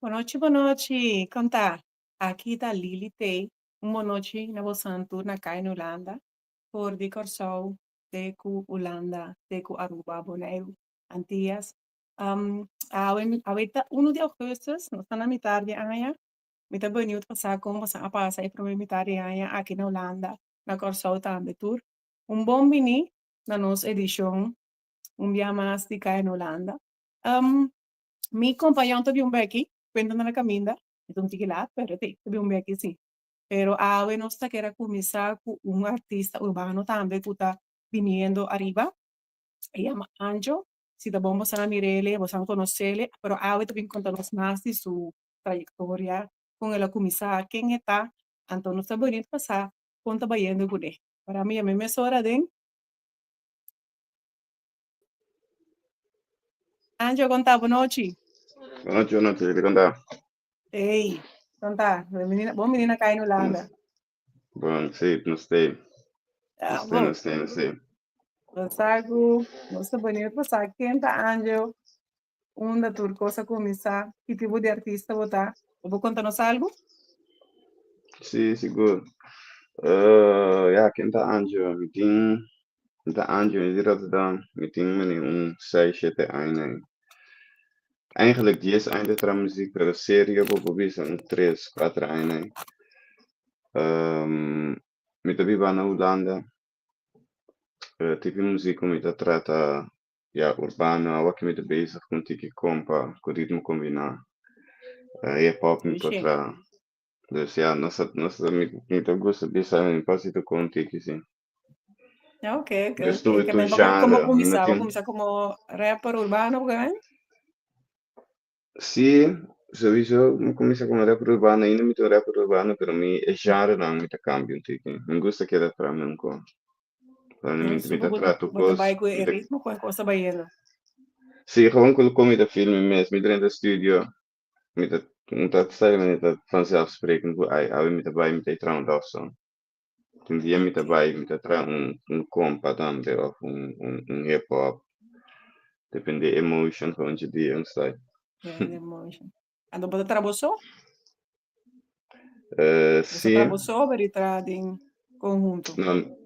Bonochi bonochi, kon ta? Aki ta Lily T. Un bonochi na bosan tur na kai na Hulanda, for di Kòrsou te ku Hulanda, te ku Aruba, Boneiru, Antias. Awe awe ta unu di ougùstus, nos ta na mitar di aña. Mi ta beniut pa sa kon bosan a pasa e promé mitar di aña aki na Hulanda, na Kòrsou tambe tur. Un bon bini na nos edishon un bia mas di Kai na Hulanda. Mi kompañon ta bin beki, kuenta na kaminda, e ta un tiki lat, pero te, ta bin beki si. Pero awe nos ta kere kuminsá ku un artista urbano tambe ku ta biniendo ariba, e yama Anjo. Si ta bon boso a mir'ele, boso a konos'ele, pero awe ta bin konta nos mas di su trayektoria, kon el a kuminsá, ken e ta, anto nos ta bini pa sa kon ta bayendo kuné. Ora mi yam'é mesora den. Anjo, kon ta? Bonochi. Bonochi, bonochi, di kon ta? Ey, kon ta? Bon bini na Kai na Hulanda. Bon, si, nos te. Ah, Nos te, bon. nos te, nos te. Nos sa ku nos ta beniut pa sa ken ta Anjo, unda tur kos a kuminsá, ki tipo di artista bo ta. Bo por konta nos algu? Si, sigur. Ya, ken ta Anjo? Mi tin, mi ta Anjo, mi di Rotterdam. Mi tin mane un seis, shete aña ei. Eigenlijk dies aña ta traha muziek, pero serio bo por bisa un tres, kuater aña ei. Mi ta biba na Hulanda. Tipo muziek ku mi ta trata ya urbano, awor ku mi ta bezig ku un tiki kompa, ku ritmo kombiná. Hip hop mi por Oishi. traha. Dus ya, nos ta, nos ta, mi, mi ta gusta bisa mi pasito ku un tiki si. Ok. Dus Ok. tur, Ke tur men bo komo genre, mi no kuminsá? Bo tin. kuminsá komo rapper urbano bo ke? Si, sowieso mi kuminsá komo rapper urbano, ainda mi ta un rapper urbano, pero mi e genrenan mi ta kambia un tiki. Mi gusta keda traha mi un. Mi, No, mi so ta bo, traha tur bo ta kos. bai ku Mi e ta, ritmo ku e kos ta bayendo. si, gewoon ku kon mi ta filma mes, mi drenta studio, mi ta, mi ta sa mi ta vanzelfsprekend ku ai, awe mi ta bai, mi ta traha un love song. Un dia mi ta bai, mi ta traha un kompa tambe of un hip hop. Depende emotion gewoon dje dia un style. Yeah, the emotion. Anto bo ta traha bo so? Bo ta Si, traha bo so of bo traha den konhunto? no,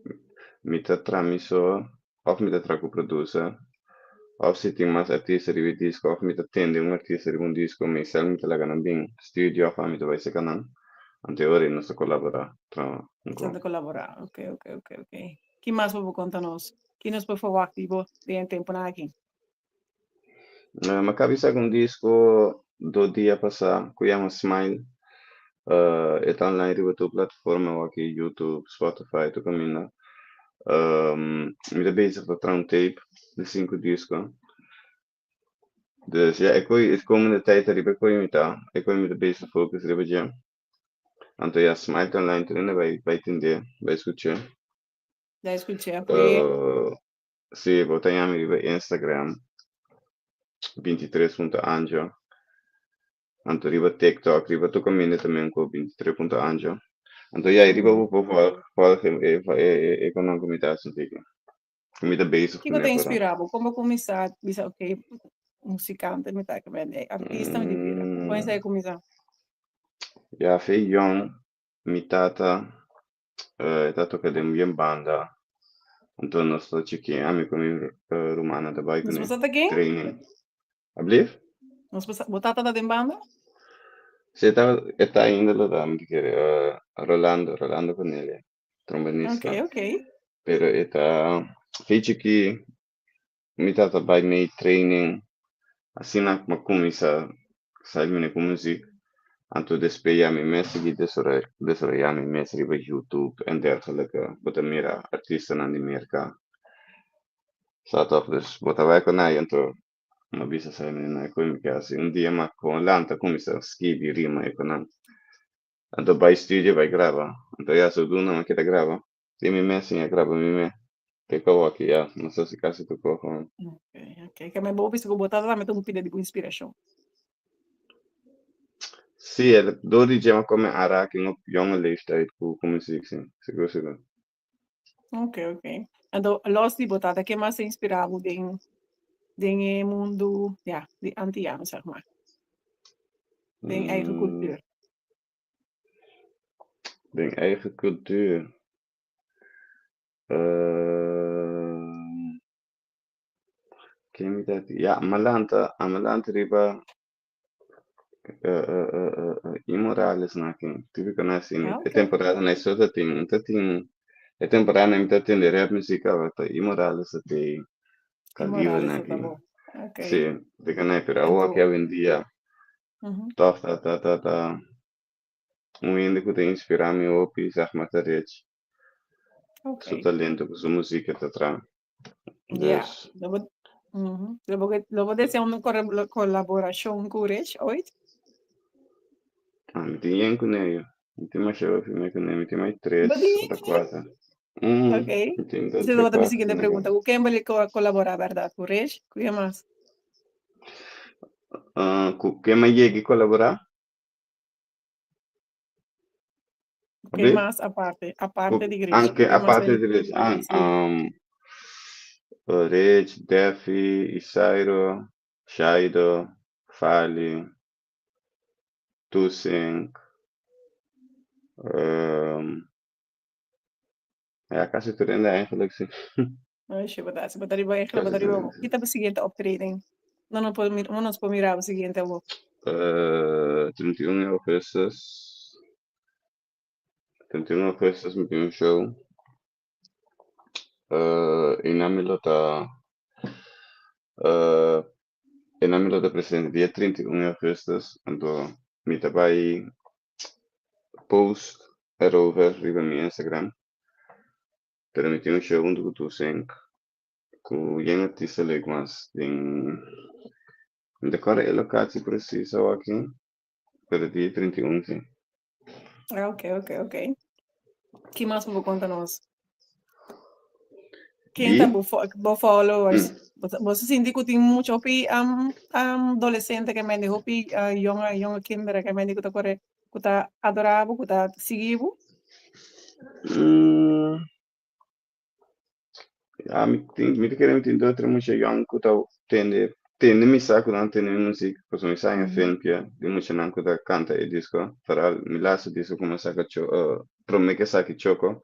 mi ta traha mi so, of mi ta traha ku producer, of si tin mas artista riba e disco, of mi ta tende un artista riba un disco, meestal mi ta laga nan bin studio of ami ta bai serka nan. Anto e ora ei nos ta kolaborá, traha un Bo ko. ta kolaborá. Ok. Ki mas bo por konta nos? Ki nos por verwagt di bo den e temponan aki? Mi a kaba di saka un disco dos dia pasá ku yama Smile. E ta online riba tur plataforma awaki, YouTube, Spotify, tur kaminda. Mi ta bezig ta traha un tape di sinku disco. Dus ya, e koi e komende tijd riba e koi mi ta, e koi mi ta bezig focus riba dje. Anto ya, Smile ta online tur hende bai bai tend'é, bai skuch'é. Bai skuch'é, apoy'é. Si, bo ta yama riba Instagram 23.anjo. Anto riba TikTok, riba tur kaminda tambe ku 23.anjo. Anto ya, riba bo por volg, volg e, e, e, e konan ku mi ta hasi un tiki. Ku mi ta bezig Kiko kuné ta vooral. inspirá bo? Kon bo kuminsá bisa ok, musikante mi ta, artista mi ta bira? Kon esei a kuminsá? Ya, fe yòn, mi tata e ta toka den bien banda. Anto nos ta chikí, ami ku mi rumannan ta bai Nos kuné bo ta ken? training. Alblief? Nos bo, bo tata ta den banda? Si, e ta ainda lo ta, mi ta kere, Rolando, Rolando Cornelia, trombonista. Pero e ta fe chikí, mi tata bai mee training, asina mi a kuminsá sa mene ku muzik. Anto despues ya mi mes sigui desaroyá mi mes riba YouTube en dergelijke. Bo ta mira artistanan di Merka. Sa toch, dus bo ta bai ku nan anto mi a bisa sa mi no e koi mi ke hasi. Un dia mi a kon lanta kuminsá skibi rima e ku nan. Anto bai studio bai graba. Anto ya zodoende mi a keda graba. Tin mi mes siña graba mi mes. Te ku awor aki ya, nos ta hasi kasi tur kos gewoon. Ok. Ke men bo bisa ku bo tata tambe ta un pida di bo inspirashon. Si, door di dje mi a kome aanraking op jonge leeftijd ku muziek, si. Sigur, sigur. Ok. Anto, los di bo tata, ke mas a inspirá bo den e mundu, ya, di antiano, zeg maar? Den eigen cultuur. Den eigen cultuur. Ken mi ta di? Ja, m'a lanta, m'a lanta riba I Morales na ken. Típico na asina. Ah, E ok. temporada na eso ta tin, ta tin, e temporada na mi ta tende rap music aba ta I Morales ta te I Calibre Morales na ta ken. bo. Ok. Sí, de kanai, pero awor Anto, ki hoy en dia toch ta ta ta ta un hende ku ta inspira mi hopi, zeg maar, ta Rich. Su talento ku su música ta tra. Dus, Lo bo, Lo bo desea un colaboracion ku Rich ooit? Ah, mi tin yen kuné yo. Mi tin masha hopi mee kuné, mi tin mai Bo tres tin yen o kuné? kuater. Ok. Mi tin dos, Esei tres, tabata mi kuater siguiente kuné. pregunta. Ku ken bo colabora, berdad? Ku Rich? Ku ken mas? Ah, ku ken mi a yega kolaborá? Ku ken mas aparte? Aparte di Rich. Anke Ku ken mas aparte di Rich. Ah, Rich, Defi, Isairo, Shaido, Fali, Tusink, ja, kasi tur hende eigenlijk, sí. Ay, shi, bo ta, si bo ta riba eigenlijk, bo Kasi ta tur riba. hende. Ki ta bo siguiente optreden? No no por mira, no nos por mira bo siguiente awor. 31 augustus. 31 augustus mi tin un show. I na mi lo ta presente dia 31 augustus, anto mi ta bai post erover riba mi Instagram. Pero mi tin un show huntu ku Tusink ku yen artista leuk mas den mi ta kòrda e locatie precies awaki, pero dia 31 sí. Ah, ok. Ki mas bo por konta nos? Ken ta Di? bo followers? Bo sa sinti ku tin mucho hopi adolescente ke mende hopi jonge jonge kinderen ke mende ku ta kore ku ta adora bo, ku ta sigui bo? Ja, mi ta kere mi tin dos, tres mucha yòn ku ta tende, tende mi sa ku nan tende mi muzik, pasobra mi sa en filmpje di muchanan ku ta kanta e disko, vooral mi laatste disko ku mi a saka promé ku a saki Choco.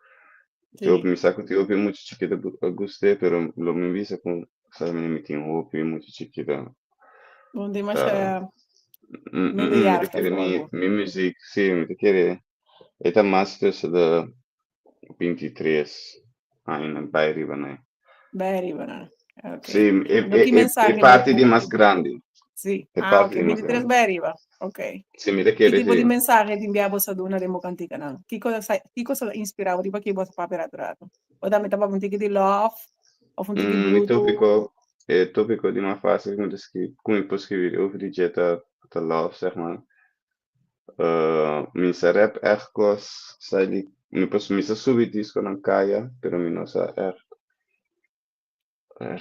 Mi sa ku tin hopi mucha chikito a gust'é, pero lo mi bisa ku sa mi tin hopi mucha chikito. Bon Ta demasiado mi ta minderjarig ta kere mi volgen. mi muzik, sí, mi ta kere e ta mas tussen de 23 aña bai riba nan. Bai riba nan. Ok. Sí, e Anto ki e e mensahe bo parti di mas grandi. Sí. E Ah, parti ok. di mas 23 grandi. bai riba. Ok. Sí, mi ta Ki kere tipo di sí. mensahe tin bia bo sa duna den bo kantikanan? Kiko sa inspira bo riba ki bo ta papia ratu ratu? O tambe ta papia un tiki di love of un tiki Mi brutu? tópiko, e tópiko di mas fásil ku mi ta skri ku mi por skribi over di dje ta love, zeg maar. Mi sa rap ègt kos sa di mi por mi sa subi diskonan kaya, pero mi no sa ègt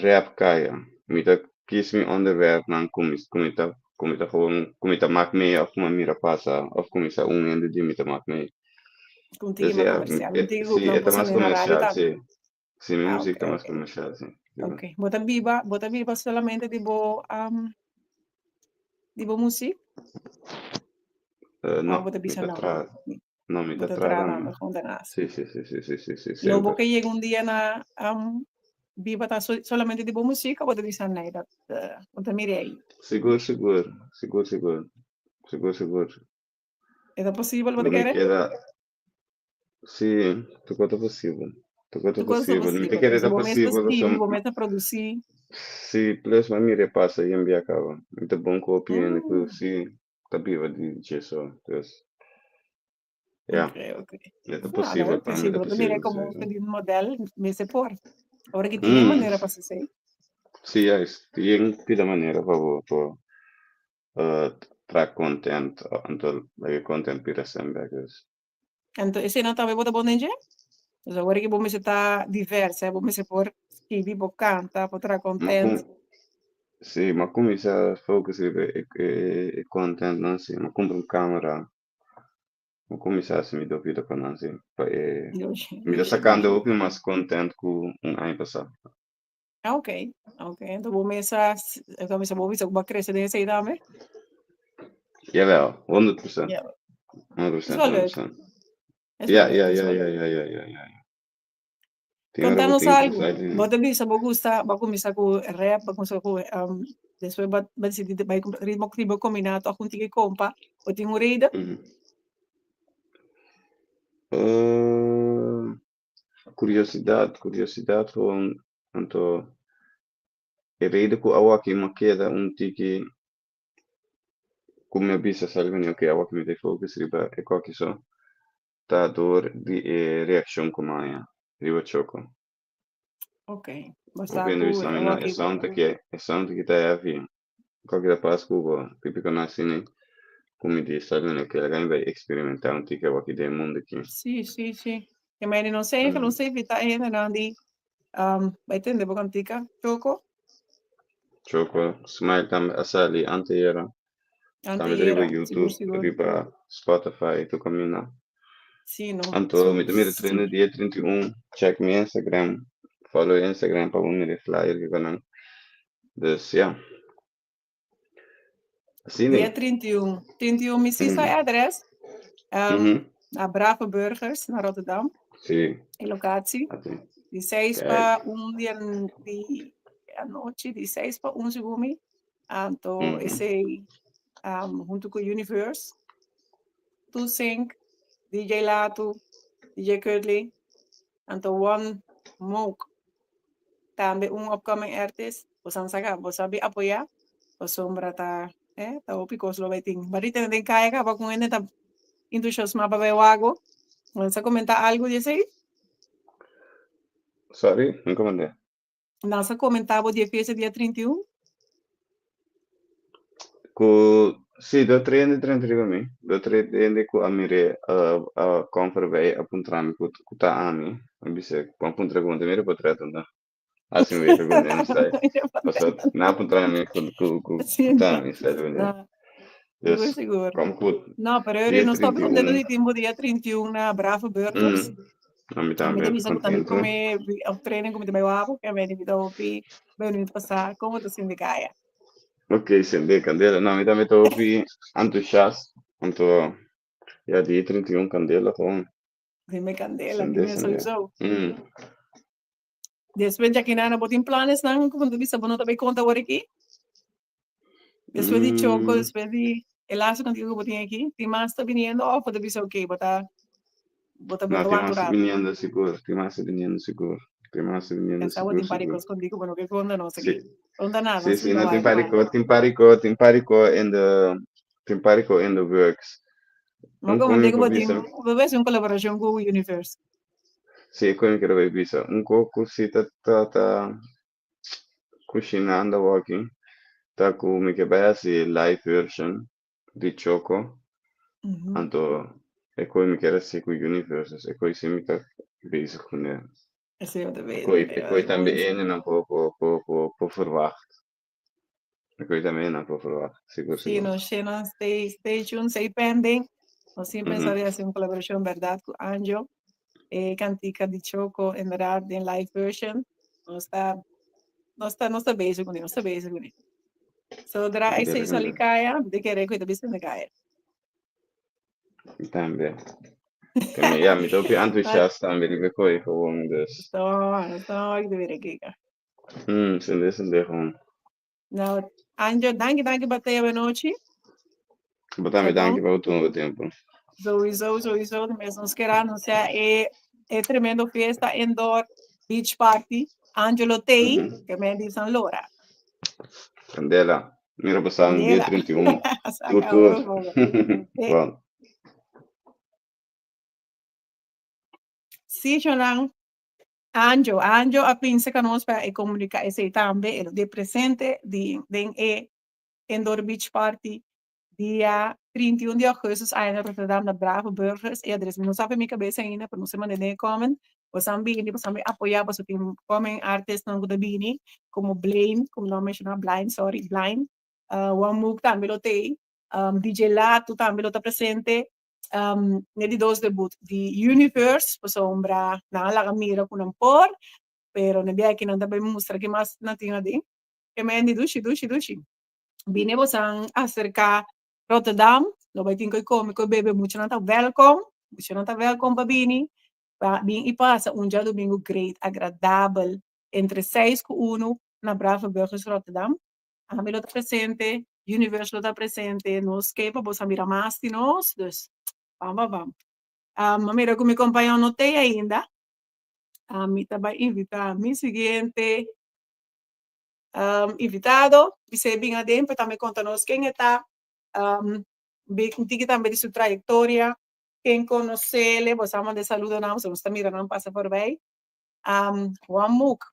rap kaya. Mi ta kies mi onderwerpnan ku mi ta gewoon ku mi ta mak mee òf ku mi a mira pasa òf ku mi sa un hende di mi ta mak mee. Un tiki Dus mas ja, komersial, un tiki sí, ku e nan ta por mas sali na radio komersial, tambe. sí. Sí, mi Ah, muzik ok, ta mas ok. komersial, sí. Ok. Bo ta biba solamente di bo muzik? No, Of bo ta mi bisa ta no? traha, no, mi Bo ta ta traha traha tambe. tambe gewoon daarnaast. Sí, Lo bo semper. ke yega un dia na biba ta solamente di bo muzik of bo ta bisa nee, dat bo ta mira ei? Sigur, sigur, sigur, sigur, sigur, sigur. E ta posibel bo ta Lo mi kere? keda, sí, tur kos ta posibel. Tur kos ta Tur kos ta posibel. Mi ta posibel. kere Dus ta bo mes ta posibel, skibi, pasobra bo mes ta produsí. Sí, plus mi a mira e pasa i envia kaba. Mi ta bon ku hopi hende ku sí ta biba di dje so. Dus, ja, Ok. e ta Ah, posibel, leuk. pa Si mi ta bo ta mira posibel, komo un sí. feliz model, mester por. Ora ku tin manera pa hasi. Sí, juist. Tin pida manera pa bo por traha content, anto like content pida send dus. Anto esei nan tambe bo ta bon den dje? Dus awor ku bo mester ta diverso, bo mester por skibi, por kanta, por traha Ma content. sí, m'a kuminsá focus riba e content nan sí. M'a kumpra un kamera. M'a kuminsá hasi mi video pa nan sí. Pa e Dushi, mi ta dushi, sakando dushi. hopi mas content ku un aña pasá. Ah, ok. Anto bo mesa, bo bisa ku bo a krese den esei tambe? Jawel, 100%. Ja. 100%, Is wel leuk. 100%. Is wel Ja, leuk, ja, is ja, wel ja, leuk. ja, ja, ja, ja. Tin ora Conta bo nos tin algu. exciting. Bo ta bisa bo gusta, bo a kuminsá ku rap, bo a kuminsá ku despues bo a disidí di bai ku ritmo riba kombiná tòg un tiki kompa. Bo tin un reden? Kuriosidat, kuriosidat gewoon. Anto e reden ku awaki mi a keda un tiki ku mi a bisa sali ku ok awaki mi ta focus riba e koki so ta dor di e reakshon ku mi a haña riba Choco. Ok, bo sa Hopi hende ku bisa mi no, awaki. e sound aki, e sound aki ta heavy. Koki ta pas ku bo, típiko nan asina ku mi di sali ku ok laga mi bai eksperimentá un tiki awaki den e mundu aki. Sí, sí, sí. Ke mei di nos eigen, nos ta invitá e hendenan di bai tende bo kantika, Choco. Choco, Smile tambe a sali anteyera. Tambe ta Anteyera, riba sigur, YouTube, sigur. riba Spotify, tur kaminda. Sí, no. Anto So, mi ta mira sí. trende dia 31, check mi Instagram, follow Instagram pa bo mira e flyer kiko nan. Dus ja. Asina. Dia 31. 31 mi sí sa e adres. Na Brave Burgers na Rotterdam. Sí. E locatie. Ati. Di 6 Kijk. pa 1 di anochi, di 6 pa 1 segun mi. Anto esei hunto ku Universe, Two Sync, DJ Latu, DJ Curtly, anto One Moke, tambe un upcoming artist. Bosan sa ka, bo sa bi apoyá, pasobra ta, ta hopi kos lo bai tin. Bari tene den kaya kaba ku hende ta entusiasmá pa bai wak. Bo sa komentá algu di esei? Sorry, no komprendé. Nan sa komentá bo di e fiesta dia 31? Ku sí, do trende trende riba mi. Do trende ku a mir'é a kom voorbij a puntra mi ku ta ami. Mi bisa ku a puntra ku mira portret unda. Asi mi weta ku nan style. Paso nan a puntra mi ku ta ami style ku No, sigur, Dus sigur. kom ku No, pero dia nos ta contento 31. di tin bo dia 31 na Brave Burgers. Ami A mi tambe ta bisa ku tambe contento. promé optreden ku mi ta bai wak, ke mi ta hopi beniut pa sa kon ta sinti kaya. Ok, sende kandela. No, mi tambe ta hopi entusiast. Anto, ja, dia 31 kandela gewoon. Dime kandela, Sende, dime sende. sowieso. Despues djakinana bo tin planes nan ku bo ta bisa bo no ta bai konta awor aki? Despues di Choco, despues di e laatste kantika ku bo tin aki, tin mas ta biniendo òf bo ta bisa ok bo ta bo ta No, bo ta tin wak mas un rato? biniendo sigur, tin mas biniendo sigur. Tin mas biniendo Pensa bo sigur, tin par di sigur. kos kontigo bo no ke konta nos Sí. aki. Konta nada, Sí, nos sí, ta no, tin wak par di mas. ko, tin par di ko, tin par di ko in the, tin par di ko in the works. Ma Un komo komi te ku por bo tin, bisa, bo bai hasi un kolaborashon ku Universe. Sí, komi quiero bai bisa. Un ko ku si ta kushinando awaki, ta ku mi ke bai hasi live version di Choco. Anto e koi mi kier hasi ku Universe, dus e koi si mi ta bezig kuné. Esei bo ta E bezig koi, kuné, e koi tambe bon. hendenan por verwacht. E koi tambe hendenan por verwacht, sigur, Sí, sigur. no, Shannon, stay tuned, stay pending. Nos tin pensá di hasi un kolaborashon bèrdat ku Anjo. E kantika di Choco, inderdaad, den live version. Nos ta bezig kuné, nos ta bezig kuné. Zodra Kandela, esei sali kandela. kaya, mi ta kere ku e ta bisa na kaya. Mi tambe. Tambe, ja, mi ta hopi entusiast tambe riba e koi gewoon, dus. So, so, ik doe weer kijken. Sende, sende gewoon. Nou, Anjo, danki, danki pa te anochi. Bo tambe danki Perdon. pa bo tuma bo tempu. Sowieso, sowieso. Mes nos quiere anunciar e tremendo fiesta indoor beach party. Angelo Tei, ke men di San Lora. Kandela. Mira bosan dia Candela. 31. Tur Saca tur. oro, bobo. Sí. Bon. Sí, Jonan. Anjo, Anjo a pinsa ka nos pa e komunika esei tambe, e lo de presente di den e indoor beach party dia 31 di augustus aya na Rotterdam na Bravo Burgers. E adres mi no sa pa mi kabesa ainda, pero nos a manda den e comment. Bosan bini, bosan bin apoyá, pasobra tin upcoming artistnan ku ta bini, komo Blaine, komo nan a menshoná, Blind, sorry, Blind. One Mook tambe lo t'ei. DJ Latu tambe lo ta presente. Ne di dos debut di Universe, pasobra nan a laga mira ku nan por, pero ne bia aki nan ta bai mustra ke mas nan tin aden. Ke men di dushi, dushi, dushi. Bini bosan aserká. Rotterdam, lo bai tin koi kome, koi bebe, muchanan ta wèlkom, muchanan ta wèlkom pa bini, pa bin i pasa un djadumingu great, agradabel, entre seis ku unu na Brave Burgers Rotterdam. Ami lo ta presente, Universe lo ta presente, nos ke pa boso a mira mas di nos, dus bam bam bam. Um, a mira ku mi kompañon no t'ei ainda, mi ta bai invitá mi siguiente um, invitado, bis'é bin aden pa tambe konta nos ken e ta, um, un tiki tambe di su trayektoria, ken konosele, bo sa manda e saludonan, pasobra nos ta mira nan pasa forbij. Um, Juan Mook.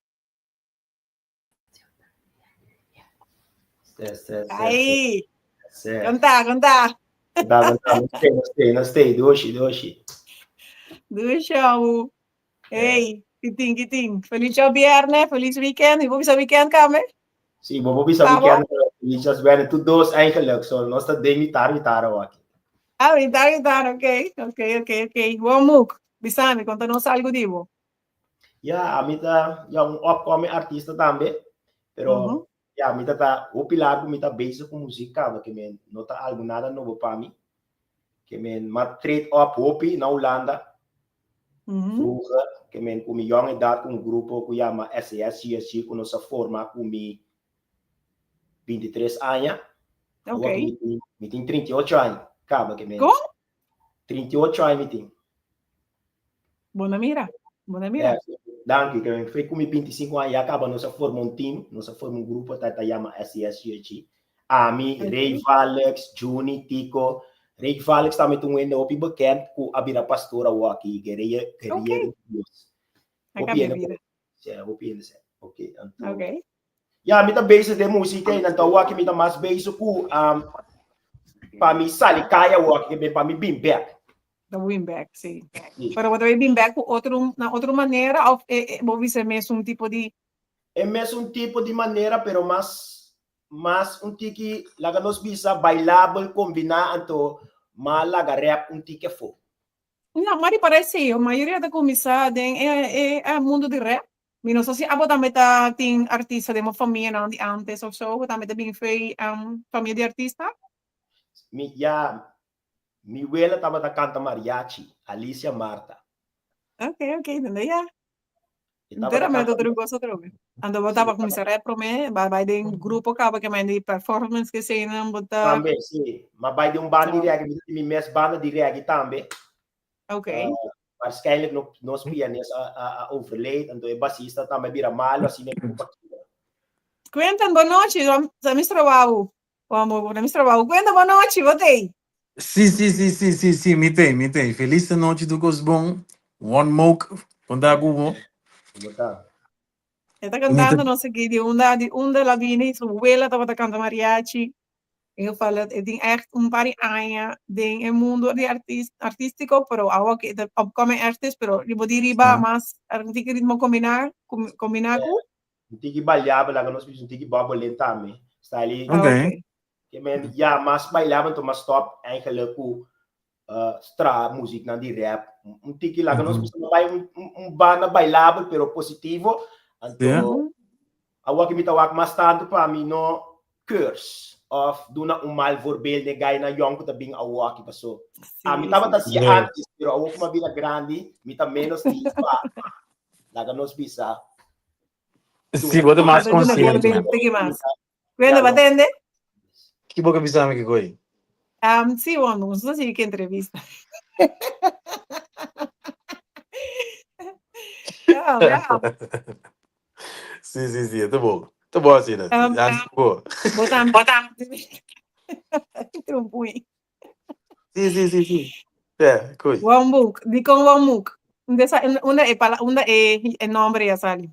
Ai, konta, konta. Konta, konta, nos stay, nos stay, nos stay, doshi, doshi. Doshi, awu. Hey, kitin, kitin. Feliz viernes, feliz weekend. I bo bisa weekend kame? Sí, bo bisa weekend. Feliz viernes. Tu dos eigenlijk. So, nos ta den mitar, mitar aki. Ah, mitar, mitar. Ok, ok, ok, ok. Juan Mook, bisami, konta nos algo di bo. Ja, ami ta ja, un upcoming artista tambe. Pero uh -huh. ja, mi ta ta hopi largo mi ta bezig ku muziek kaba, ke men no ta algo nada nobo pa mi. Ke men ma treed op hopi na Hulanda. Vroeger, ke men ku mi jong edad ku un grupo ku yama SAS GSG ku nos a forma ku mi 23 aña. Okay. Mi, mi tin 38 aña kaba ke men. Kon? 38 aña mi tin. Bona mira, bona mira. Yeah, danki, ke men fue ku mi 25 aña ya kaba nos a forma un team, nos a forma un grupo ta ta yama SAS GSG. Ami, Ray Valix, Juni, Tico. Ray Valix tambe ta un hende hopi bekend ku a bira pastor awor aki, guerrilla, guerrillero di Dios. Hopi hende bira. Sí, hopi hende sa. Ok, anto. Ok. Ya, mi ta bezig den música y anto awor aki mi ta mas bezig ku um, pa mi sali kaya awor aki, pa mi bin back. Ta bin back, sí. Sí. Pero bo ta bin back ku otro, na otro manera of eh, eh, bo bisa mes un tipo di E mes un tipo di manera, pero mas mas un tiki, laga nos bisa, bailabel kombiná anto ma laga rap un tiki afó. No, mari parece, mayoria ta kuminsá den e, e, e mundo di rap. Mi no sa si abo tambe ta tin artista den bo famianan di antes of so, bo tambe ta bin fei um, famia di artista? Mi, ya, mi wela tabata kanta mariachi, Alicia Marta. Ok, tende ya. E tabata Enteramente kanta otro cosa otro. Anto bo taba kuminsá rap promé, bai bai den grupo kaba ke men di performance ke senan bo ta. Tambe, sí. Ma bai den un banda di reggae, mi tin mi mes banda di reggae tambe. Ok. Waarschijnlijk no, nos pianist a, a, a overleed, anto e basista tambe bira malo, asina e grupo a kibra. Quentin, boa noite. Sa mi trabalho. Vamos, na mi trabalho. Quentin, boa noite. Bo tei. Sí, sí, sí, sí, sí, sí, mi tei, mi tei. Feliz nochi, tur bon. One Moke, konta ku bo. Como ta? E ta Mi ta kantando nos aki di unda la bini, su wela tabata kanta mariachi. Eu falo, e tin echt un par di aña den e mundo di artist, artístico, pero awor ku e upcoming artist, pero riba di riba mas un tiki ritmo kombiná, kombiná ku. Un tiki bailabel, laga nos bisa un tiki bubbling tambe. Style Ah, Ok. ok. Ke men ja, mas bailabel anto mas stop eigenlijk ku uh, stra muziek nan di rap. Un tiki laga nos bisa bai un, un, un banda bailabel pero positivo. Anto Ja. Awor ki mi ta wak mas tantu pa mi no curse of duna un mal voorbeeld den gai nan yong ku ta bin awor aki paso. Ami tabata si antes, pero awor ku mi a bira grandi, mi ta menos lief pa laga nos bisa. Sí, bo ta mas Duna consciente. voorbeeld, tiki mas. Quentin, no. batende? Ki bo ke bisa mi ki koi? Sí, bueno, nos ta sigui ku entrevista. Ja, Sí, sí, sí, ta bon. Ta bon asina. Ja, bo. Bo tam Trompuin. Sí, sí, sí, sí. Ja, koi. One Mook, di kon One Mook? Unda sa unda e pala unda e e nombre ya sali?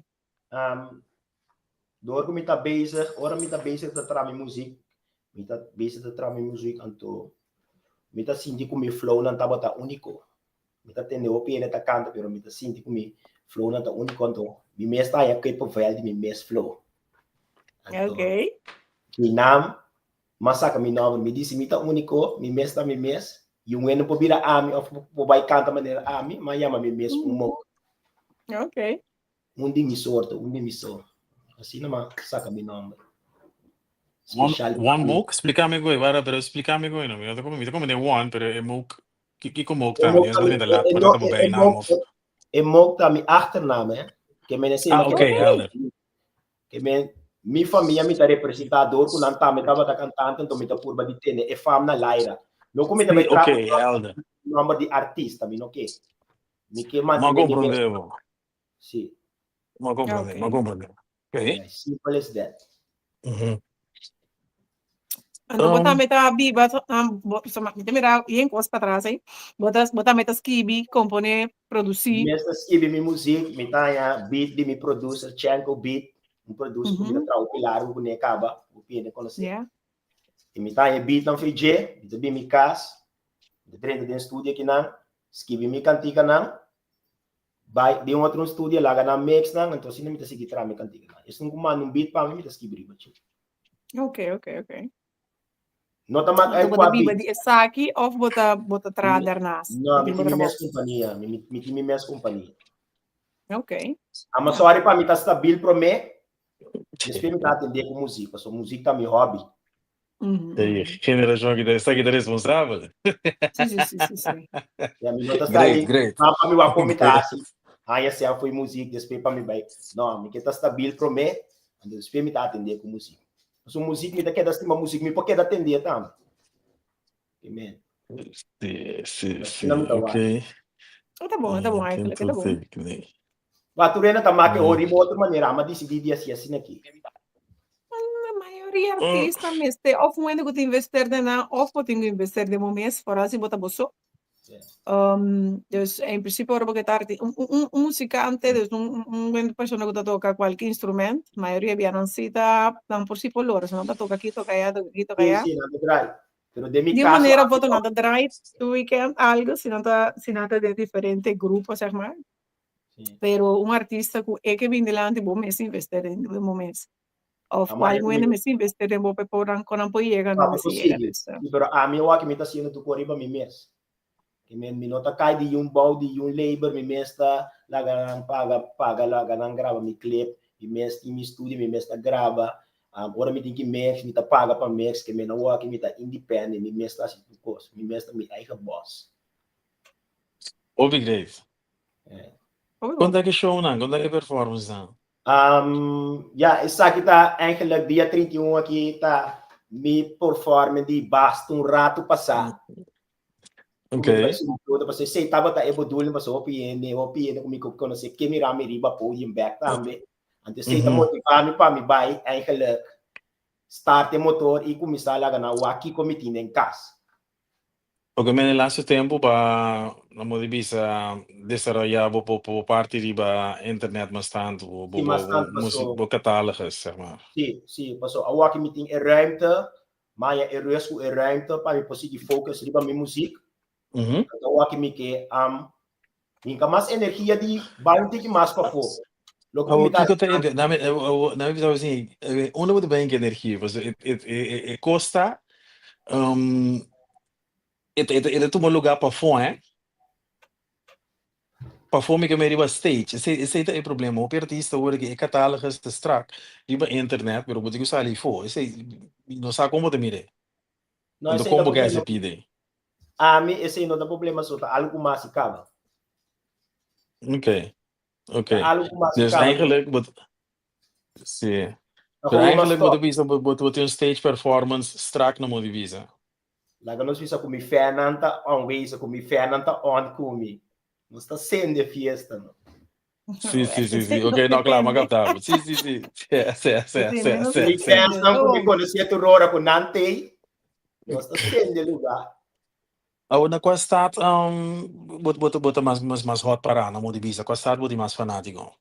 Door ku mi ta bezig, ora mi ta bezig ta traha mi muziek, mi ta bezig ta traha mi muziek, anto mi ta sinti ku mi flownan tabata úniko. Mi ta tende hopi hende ta kanta, pero mi ta sinti ku mi flownan ta úniko, anto mi mes ta haña kippenvel di mi mes flow. Anto, mi naam, m'a saka mi nòmber, mi di si mi ta úniko, mi mes ta mi mes, i un hende por bira ami òf por bai kanta manera ami, m'a yama mi mes un Mook. Un di mi sorto, un di mi so. Asina m'a saka mi nòmber. One, Special one mook? Splika mi goe, wara, pero splika mi goe no. Mi no ta mi ta komende one, pero e mook, kiko mook E ta? mook Mi ta no mi, ta e, laat, e, por no, ta bo e, e bijnaam mook, of. e, e mook ta mi achternaam, hè. Ke men esei Ah, no ke oké, helder. Ke men, mi famia mi ta representá dor ku nan tambe tabata kantante, anto mi ta purba di tene e fam na laira. No ku mi ta Sí, bai traha oké, helder. nòmber di artista, mi no ke. Mi ke Ma mantené mi mes. komprondé bo. Sí. Ma komprondé, ma komprondé. Oké. Yeah, simple as that. Anto bo tambe ta biba, mi ta mira yen kos patras ei. Bo ta, bo tambe ta skibi, komponé, produsí. Mi mes ta skibi mi muzik, mi ta haña beat di mi producer, Chenko Beat, un producer ku mi ta traha hopi largu kuné kaba, hopi hende konosé. I mi ta haña e beatnan for dje, mi ta bin mi kas, mi ta drenta den studio akinan, skibi mi kantikanan, Bai den otro un studio laga nan mix nan, anto asina mi ta sigui traha mi kantika nan. Esun ku manda un beat pa mi, mi ta skibi riba dje. Ok, ok, ok. No ta mak Anto uit bo ta kua biba beat. di esaki of bo ta bo ta traha daarnaast? No, Bo mi tin bo tin mi trabou? mes kompania, mi mi tin mi mes kompania. Ok. Ama sorry pa mi ta stabil promé, despues mi ta atendé ku muzik, pasobra muzik ta mi hobby. E generacion aki ta esaki ta responsabel. Sí, sí, sí, sí, sí. Ja, mi no ta Great, sali, great. pa pa mi wak kon mi ta hasi, haña sèn fo'i muzik, despues pa mi bai. No, mi ke ta stabil promé, anto despues mi ta atendé ku muzik. Pasobra muzik, mi ta keda stima muzik, mi por keda atendé tambe. Amen. Sí, sí, sí, Asina mi ta wak. ok. E ta bon, e ta bon eigenlijk, e ta bon. Ma tur hende ta make ori riba otro manera, ama disidí di hasi asina aki. La mayoria artista mester of un hende ku ta invester den nan of bo tin ku invester den bo mes, foral si bo ta bo so. Dus en principio ora bo ke ta arti un un un musikante, dus un un un persona ku ta toka kualke instrument, mayoria bia nan si ta nan por si por lora, si nan ta toka aki toka aya toka aki toka Sí, aya. sí, nan ta draai. Pero den mi Di un kaso manera ami bo ta no. nan ta draai tur weekend algo si nan ta si nan ta den diferente grupo zeg maar. Pero un artista ku e ke bin dilanti bo mes investe den bo mes. Of Amaya algun hende mi mes investe den bo pa por nan kon nan por yega pa nan bo mester yega. sigui. Dus, Sí, pero ami awor mi ta haciendo tur kos riba mi mes. I men mi no ta kai di yun bou di yun label, mi mes ta laga nan paga paga laga nan graba mi clip, mi mes tin mi studio, mi mes ta graba. Um, ora mi tin ki mix, mi ta paga pa mix, ke men awor mi ta independent, mi mes ta hasi tur kos, mi mes ta mi eigen boss. Hopi great. Hopi bon. Konta ki shownan, konta ki performancenan. Um, ja, esaki ta eigenlijk dia 31 aki ta mi performance di basta un rato pasá. Ok. Pasobra esei tabata e bedoeling, pasobra hopi hende, hopi hende ku mi konosé ke mira mi riba podium bèk tambe. Anto esei ta motivá mi pa mi bai eigenlijk start e motor i kuminsá laga nan wak kiko mi tin den kas. Oke, men e laatste tempu ba, na modo di bisa, desaroyá bo bo bo parti riba internet mas tantu, bo bo Sí, mas bo tantu musik, paso. bo catálogos, zeg maar. Sí, sí, paso awor ki mi tin e ruimte, maya e rust ku e ruimte pa mi por sigui focus riba mi muzik. Anto awor ki mi ke am hinka mas energia di bai un tiki mas pafó. Loke ku mi Awor, ta kiko ta hasi e, dame, dame bisa bo así, unda bo ta bai hinka energia? Pasobra e e e e kos ta, E ta, e ta, e ta tuma lugá pafó, hè? Pafó mi ke mei riba stage. Esei, esei ta e problema. Hopi artista awor ke e catálogos ta strak riba internet, pero bo tin ku sali afó. Esei, mi no sa kon bo ta mir'é. No, Anto esei kon ta bo ke hasi problema. pide? Ami, esei no ta problema, so ta algu ku mas i kaba. Ok, ok. Ta algu ku mas i Dus kaba. eigenlijk bo, sí. Ta Pero gewoon mas eigenlijk bo ta stòp. bisa bo, bo tin un stage performance strak na modo di bisa. Laga nos bisa ku mi fènan ta aanwezig, ku mi fènan ta on ku mi. Nos ta sende fiesta, no? Sí, sí, sí, sí. Ok, no, klaar, m'a kapta. Sí, sí, sí. Sí, sí, sí, sí, sí, Mi sí. fènsnan ku mi konosé tur ora ku nan t'ei, nos ta sende lugá. Awor, na kua stat bo, bo, bo ta mas, mas, mas hòt pará, na modo di bisa? Kua stat bo tin mas fanátiko?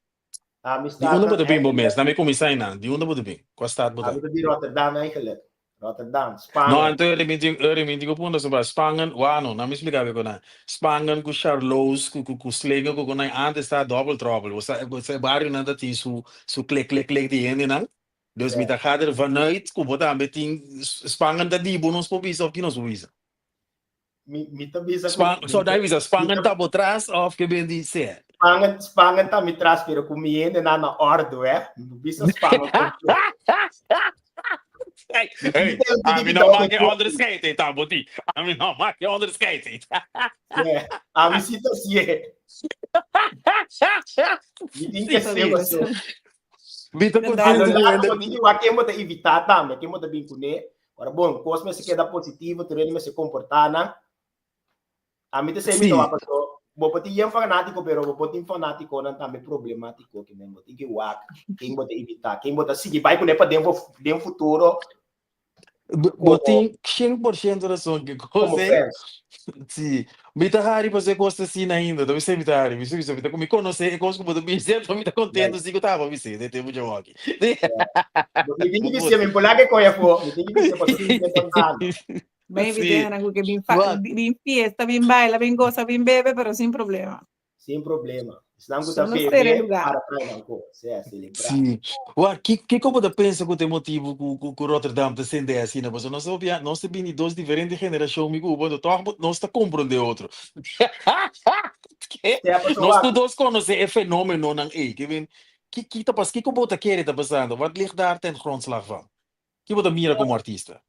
Ami Di unda bo statnan ta bin bo mes? eigenlijk, Dame kuminsá einan. Di unda bo ta bin? Kua stat bo ta? ami ta di Rotterdam eigenlijk. Rotterdam, No, Spangen. anto e riminti, e riminti ku punta soba Spangen, wa no, nan mi splika bo ku nan. Spangen ku Charloes, ku ku ku Slinge ku ku nan antes ta double trouble. Bo sa, bo sa e barionan ta tin su su klik klik klik di hendenan. Dus mi Ja. ta ga der vanuit ku bo tambe tin Spangen ta di bo nos por bisa of ki nos por bisa? Mi, mi ta bisa ku Span, mi so ta, dai bisa mi Spangen ta ta bo tras of ke ben di se? Spangen, Spangen ta mi tras, pero ku mi hende na na ordo, eh. Mi bisa Spangen completo. Hey, hey, ami no maak e onderscheid, hey, Tamboti. Ami no maak e onderscheid, hey. Yeah, ami si ta sie. Mi tin ke Sí. se paso. Mi ta Verdade. contento A lo ku largo hende. bo tin ki wak ken bo ta invitá tambe, ken bo ta bin kuné. Ora bon, kos mester keda positivo, tur hende mester komportá nan. Ami ta sey mi Sí. ta wak paso bo por tin yen fanátiko pero bo por tin fanátikonan tambe problemátiko ke men bo tin ke wak ken bo ta invitá, ken bo ta sigui bai kuné pa den den futuro Bo bo komo tin 100% rason ke komo kos ei. fans. Sí. Mi ta hari pas'e kos asina ainda, ta bis'e mi ta hari, mi sa bisa mi ta mi konosé e kos ku bo ta bisa enton mi ta kontento Right. si ku ta bisa den tempu djawoki. Yeah. Mi tin ki Bo bis'e, mi por laga e koe afó, mi tin ki bis'e pasobra mi ta kontando. Maybe Sí. dejan ku ke bin fa Wak. bin fiesta, bin baila, bin goza, bin bebe, pero sin problema. Sin problema. Esnan ku ta Solo sere bebe, lugar. para trae nan ko. Sea, selebrá. Sí. Wak, ki kiko bo ta pensa ku ta e motibu ku ku ku Rotterdam ta sende asina? Pasobra nos ta papia, nos ta bini dos diferente generashon, mi ku bo, anto tòg bo nos ta komprondé otro. Sea, pasobra Nos wak. tur dos konosé e fenómenonan ei. Ke men, ki ki ta pas, kiko bo ta kere ta pasando? Wat ligt daar ten grondslag van? Ki bo ta mira komo artista?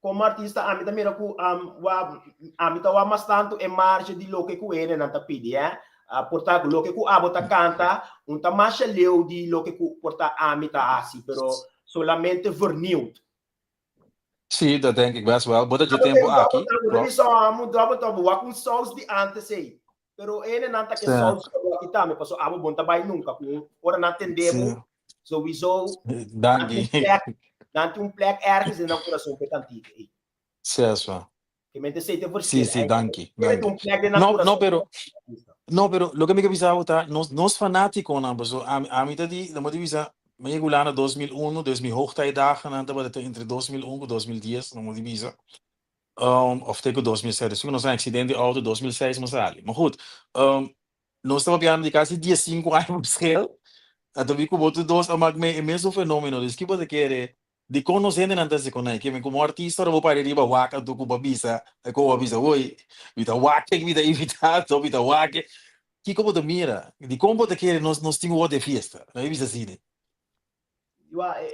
Komo artista ami ta mira ku wa ami ta wak mas tantu e marge di loke ku hendenan ta pidi eh. Por ta loke ku abo ta kanta un ta masha leu di loke ku por ta ami ta hasi pero solamente vernieuwd. Sí, dat denk ik best wel. Bo ta dje Abo ta tempu un double aki, trouble, bo ta klopt. bisa amo double trouble, wak un saus di antes ei. Pero hendenan ta ke Sí. saus di awor aki tambe pasobra abo bon ta bai nunka ku ora nan tende bo Sí. Sowieso, Danki. nan tin un plek, nan tin un plek ergens den nan kurason pa e kantika ei. Seswa. Ke men ta esei ta Sí, verschil. sí, danki, Kere tin danki. un plek den nan No, no, kurason pero, pa e artista. no, pero loke mi ke bisa bo ta, nos, nos fanátikonan, paso ami, ami ta di, lo mi ta bisa, mi a yega Hulanda 2001, dus mi hoogtijdagennan tabata entre 2001 ku 2010, lo mi di bisa. Um, of te ku 2006, despues ku nos a aksidente di outo 2006 mi a sali. Ma goed, um, nos ta papiando di kasi diesinku aña verschil, anto mi ku bo tur dos a mak me e mesun fenomeno, dus ki bo ta kere dikon nos hendenan ta hasi konai? Ke men komo artista ora bo para riba wak anto ku bo a bisa, e ku bo a bisa, oy, mi ta wak mi ta invita anto mi ta wak. Kiko bo ta mira? Dikon bo ta kere nos nos tin wòrdu e fiesta? No e bisa asina.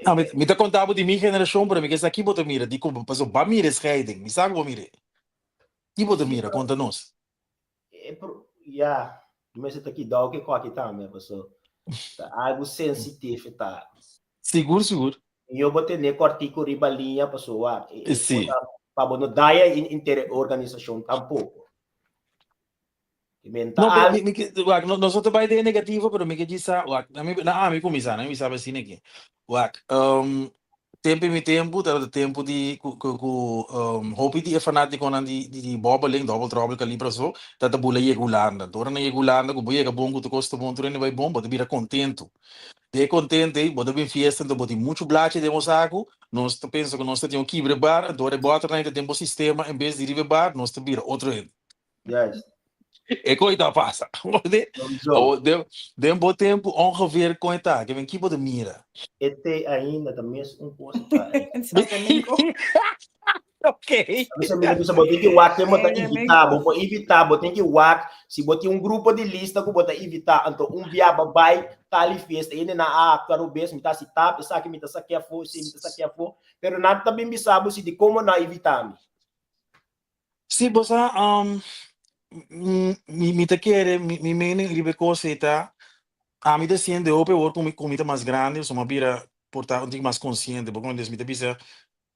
No, mi, mi ta konta bo di mi generashon, pero mi ke sa ki bo ta mira, di kon, pasobra bo a mira e scheiding, mi sa ku bo a mir'é. Ki bo ta mira? Konta nos. Ya, mi mester ta kidou ke koki tambe, paso ta algu sensitief ta. Sigur, sigur. Mihó bo tene kòrtiku riba liña, paso wak, e Sí. pa bo no daña inter e organisashon tampoko. No, pero mi, mi ke, wak, no, nos no ta bai den negativo, pero mi ke djis sa, wak, na mi, na ami kuminsá, na mi bisa asina aki. Wak, um, tempu i mi tempu tabata tempu di ku, ku, ku um, hopi di e fanátikonan di, di, di bòbeling, dòbel tròbel, kalibra so, tabata bula yega Hulanda. Anto ora nan yega Hulanda, ku bo yega bon, ku tur kos ta bon, tur hende bai bon, bo ta bira kontentu. Den e kontentu ei, bo ta bin fiesta, anto bo tin muchu blachi den bo saku, nos ta pensa ku nos ta tin un kibre bar, anto ora e bòternan ei ta den bo sistema, en bes di riba e bar, nos ta bira otro hende. Juist. E koe ta pasa. Orde? Sowieso. Awo, den, den bo tempu ongeveer kon e ta? Ke men ki bo ta mira? E te ainda ta mes un kos e ta ainda. Exactamente. Ok. A mi sa mira bisa bo tin ki wak ken bo ta Ella invita, bo meko. por invita, bo tin ki wak si bo tin un grupo di lista ku bo ta invita, anto un bia bo bai tal i fiesta, hende nan a aktua robes, mi ta hasi tap, esaki mi ta sakia afó, esei mi ta sakia afó, pero nan ta bin bisa bo si di komo nan a invita mi. Sí, bo sa, um, mi, mi ta kere, mi, mi mening riba e kos ei ta, ami ta siente hopi awor ku mi, ku mi ta mas grandi, so mi a bira por ta un tiki mas konsiente, bo kono? Mi ta bisa,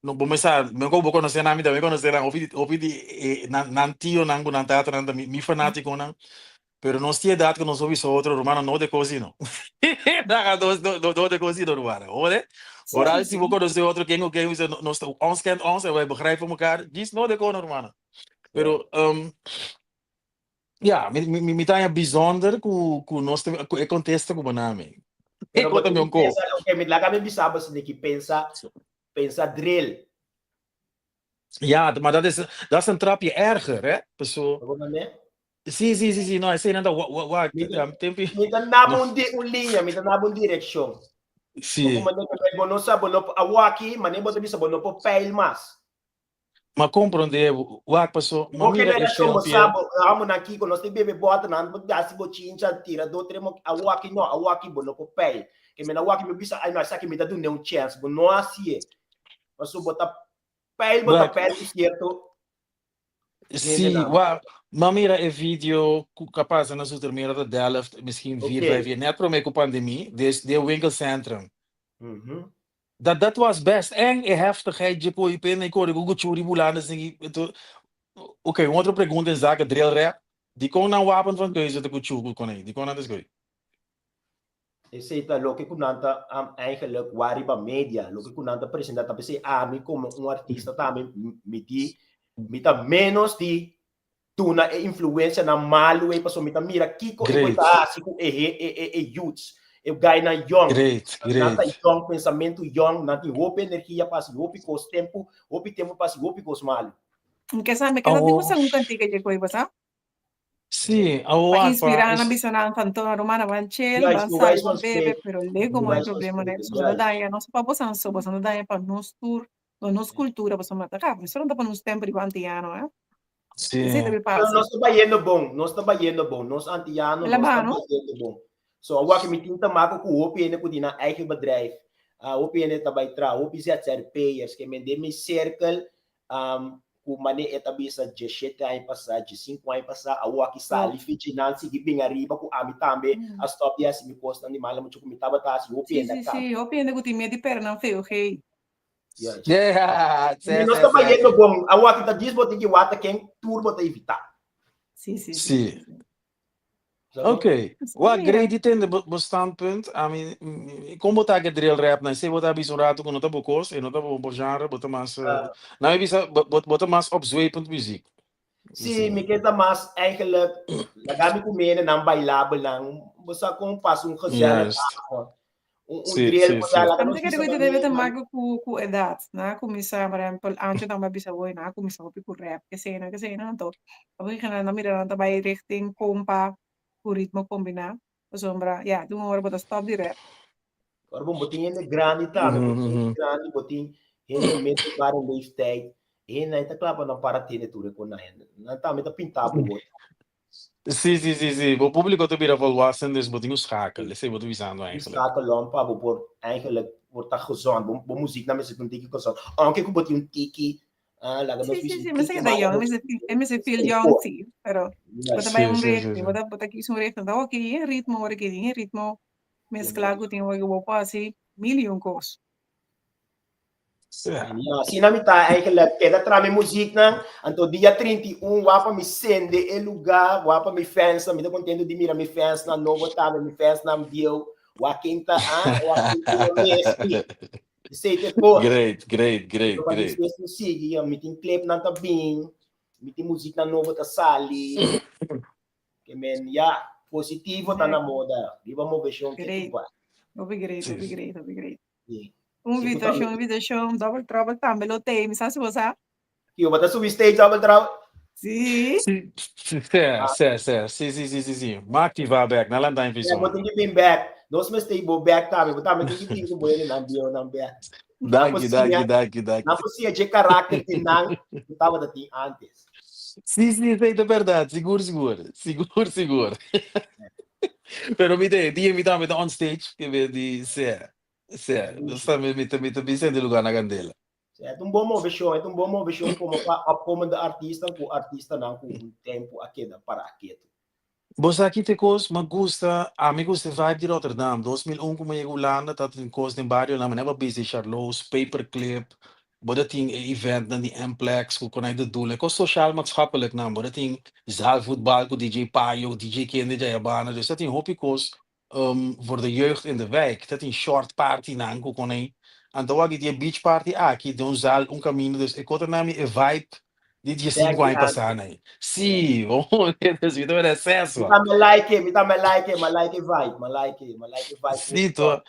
no, bo mester sa, mi ku bo konosé nan, mi tambe konosé nan, hopi di, hopi di e nan, nan tionan ku nan tatanan ta mi, mi fanátikonan, Pero nos tin edat ku nos por bisa otro rumannan no de kosi no. Naga nos no no de kosi no rumannan. Hoor Vooral si bo konosé otro ken ku ken bisa nos ta ons kent ons en wij begrijpen mekaar. Djis no de kono rumannan. Pero um, ja, mi mi mi ta haña bijzonder ku ku nos ta ku e kontesta ku bo na mi. Pero bo Kiko ta tin mi ki un ko. pensa, ok, mi laga mi bisa bo si ki pensa pensa drill. Ja, maar dat is dat is een trapje erger, hè? Paso Bo comprende? Sí, sí, sí, sí, no, eseinan ta wa, wa, wa, Mi ta, um, tempi, mi ta naba no, un, di, un liña, mi ta naba un direkshon. Bo sí. komandé ku bo no sa, bo no por, awaki, mané bo ta bisa bo no por peil mas. Ma komprondé, wak paso, ma Bo mira e generashon, bo sa, filmpje, bo amo nan kiko, nos ta bebe bòter, nan bo hasi bo chincha, tira do, tre mo, awaki no, awaki bo no por peil. Ke men awaki mi bisa, ay no, esaki mi ta dun'é un chèns, bo no hasié. Paso bo ta peil, bo ta peil ku sierto Sí, hendenan. wa, m'a mira e video ku a pasa na Zoetermeer ta Delft, misschien vier, vijf jaar, net promé ku pandemie, dus den winkelcentrum. Dat dat was best eng, e heftigheid dje koe pena i kore ku kuchuri bulando sigui. Ok, un otro pregunta in zake drill rap, dikon nan wapen van keuze ta kuchu ku konei? Dikon nan ta skohe? Esei ta loke ku nan ta eigenlijk wak riba media, loke ku nan ta presenta. Ta p'esei ami komo un artista tambe mi di mi ta ménos di duna e influensianan malu ei pasobra mi ta mira kiko e por ta hasi ku e e e youths, e gainan yòn. Nan ta yòn, pensamentu yòn, nan tin hopi energia pa hasi hopi kos tempu, hopi tempu pa hasi hopi kos malu. Mi ke sa, mi ke sa tin ku sa un kantika dje koe, bo sa? Sí, Pa awor pa inspirá nan bisa nan Fantona Romana ban chill, Juist, ban no sali, wijs ban van bebe, spreken. pero lego No mo e wijs van problema spreken, na boso ta juist. daña no pa bosan so, boso ta daña pa nos tur, no nos cultura, boso mata kaba. Eso no ta pa nos tempo di antiano, eh. Sí. Esei ta bi Pero pasa. nos ta bayendo bon, nos ta bayendo bon, nos antiano, Ela nos ta ba, no? bayendo bon. So awor ku mi tin ta mako ku hopi hende ku tin nan eigen bedrijf, ah, hopi hende ta bai traha, hopi ZZP'ers, ke men den mi cirkel, Ku mane e ta bisa djeshete aña pasá, djesinku aña pasá, awor aki sali fichi nan sigui bin ariba ku ami tambe a stòp di hasi mi kosnan di mala muchu ku mi tabata hasi hopi Sí, hende a sí, kambia. sí, hopi hende ku tin miedu di pèrdè nan VOG. Juist. Yeah, Mi no sta bayendo bon, awor aki ta djis bo tin ki wak ta ken tur bo ta evitá. Sí, sí, sí, Sí. sí, sí. Ok, wak great di tende bo standpunt. Ami, kon bo ta ke drill rap nan? Esei bo ta bisa un rato ku no ta bo kos, e no ta bo genre, bo ta mas, nan mi bisa bo ta mas opzwepend muziek. Sí, mi ke ta mas eigenlijk, laga mi ku mene nan bailabel nan, bo sa kon pasa un gezellig avond. Un drill bo sa, laga Ami nos ta kere bisa ku debe ta nan. make ku edat. Nan a kuminsá, por ehèmpel, antes nan a bisa hoy, nan a kuminsá hopi ku rap, kesena, kesena. Anto, abo ki nan a mira nan ta bai richting kompa ku ritmo kombiná. Pasobra, ya, tin un ora bo ta stòp di rap. Ora bo tin hende grandi tambe, bo tin hende grandi, bo tin hende middelbare leeftijd. Hende nan ta kla pa nan para tende tur e konai. Nan tambe ta pinta bo hoor. Sí, sí, sí, sí. Bo público ta bira volwassen, dus bo tin un schakel. Esei bo ta bisando Un eigenlijk. schakel om pa bo por eigenlijk por ta gezond. Bo, bo muziek na mester ta un tiki gezond. Aunke ku bo tin un tiki, ah, laga nos Sí, sí, bisa sí, un mi sa tiki keda mas, yong, nos mi sa e mester feel stay yong voor. sí, pero bo Juist. ta bai Sí, un sí, sí, ritmo, bo sí. ta bo ta kis un ritmo, ta oké, e ritmo ora ke tin e ritmo mezclá ku tin ora ku bo por hasi mil y un kos. Ja. Ja, asina mi ta eigenlijk keda traha mi muzieknan. Anto dia 31 wak pa mi sende e lugar, wak pa mi fansnan. Mi ta contento di mira mi fansnan nobo tambe, mi fansnan bieu. Wak ken ta, ah, wak ken tin e mes. Esei ta e kos. Great, great, great, Anto pa great. despues mi sigui, ja, mi tin clipnan ta bin, mi tin muzieknan nobo ta sali. Ke men, ja, positivo ta na moda. Riba moveshon ke Great. tu bai. Hopi great, Sí. hopi great, hopi great. Sí. Un Sí, ku invitashon, tambe. invitashon, Double Trouble tambe lo tei, mi sa si bo sa. Kio, bo ta subi stage Double Trouble? Sí. Sí, sí, sí, sí, sí, sí, sí, sí, sí. Ma activa bek, na lanta Ja, invishon. bo tin ki bin bek. Nos mester bo bek tambe. Bo tambe tin ki bin ku bo hendenan bieunan bek. Nan por Danki, siña, danki, danki, danki. nan por siña dje karakter di nan ku tabata tin antes. Sí, sí, esei ta bèrdat. Sigur, sigur. Sigur, sigur. Pero mi te, dia mi tambe ta on stage, ke be di, sí, sí, nos tambe mi ta, mi ta bisa di lugar na candela. Sí, e ta un bon moveshon, e ta un bon moveshon komo pa opkomende artistan ku artistanan ku un tempu a keda pará ketu. Bo sa ki te kos ma gusta, ami gusta e vibe di Rotterdam, 2001 ku mi yega Hulanda ta tin kos den barionan, mi never bisa Charloes, Paperclip, Bo ta tin e eventnan di Mplex ku Konai de Doel, e kos social maatschappelijk nan. Bo ta tin zaalvoetbal ku DJ Payo, DJ Kende Djayabana. Dus ta tin hopi kos voor de jeugd in de wijk. Ta tin short partynan ku Konai. Anto wak di e beach party aki den un zaal un kaminda. Dus e kos ta na mi e vibe di diesinku aña pasá nan. Sí, dus mi ta wak Mi tambe like e, mi tambe like e, mi like e vibe, mi like e, mi like e vibe Sí, hopi to.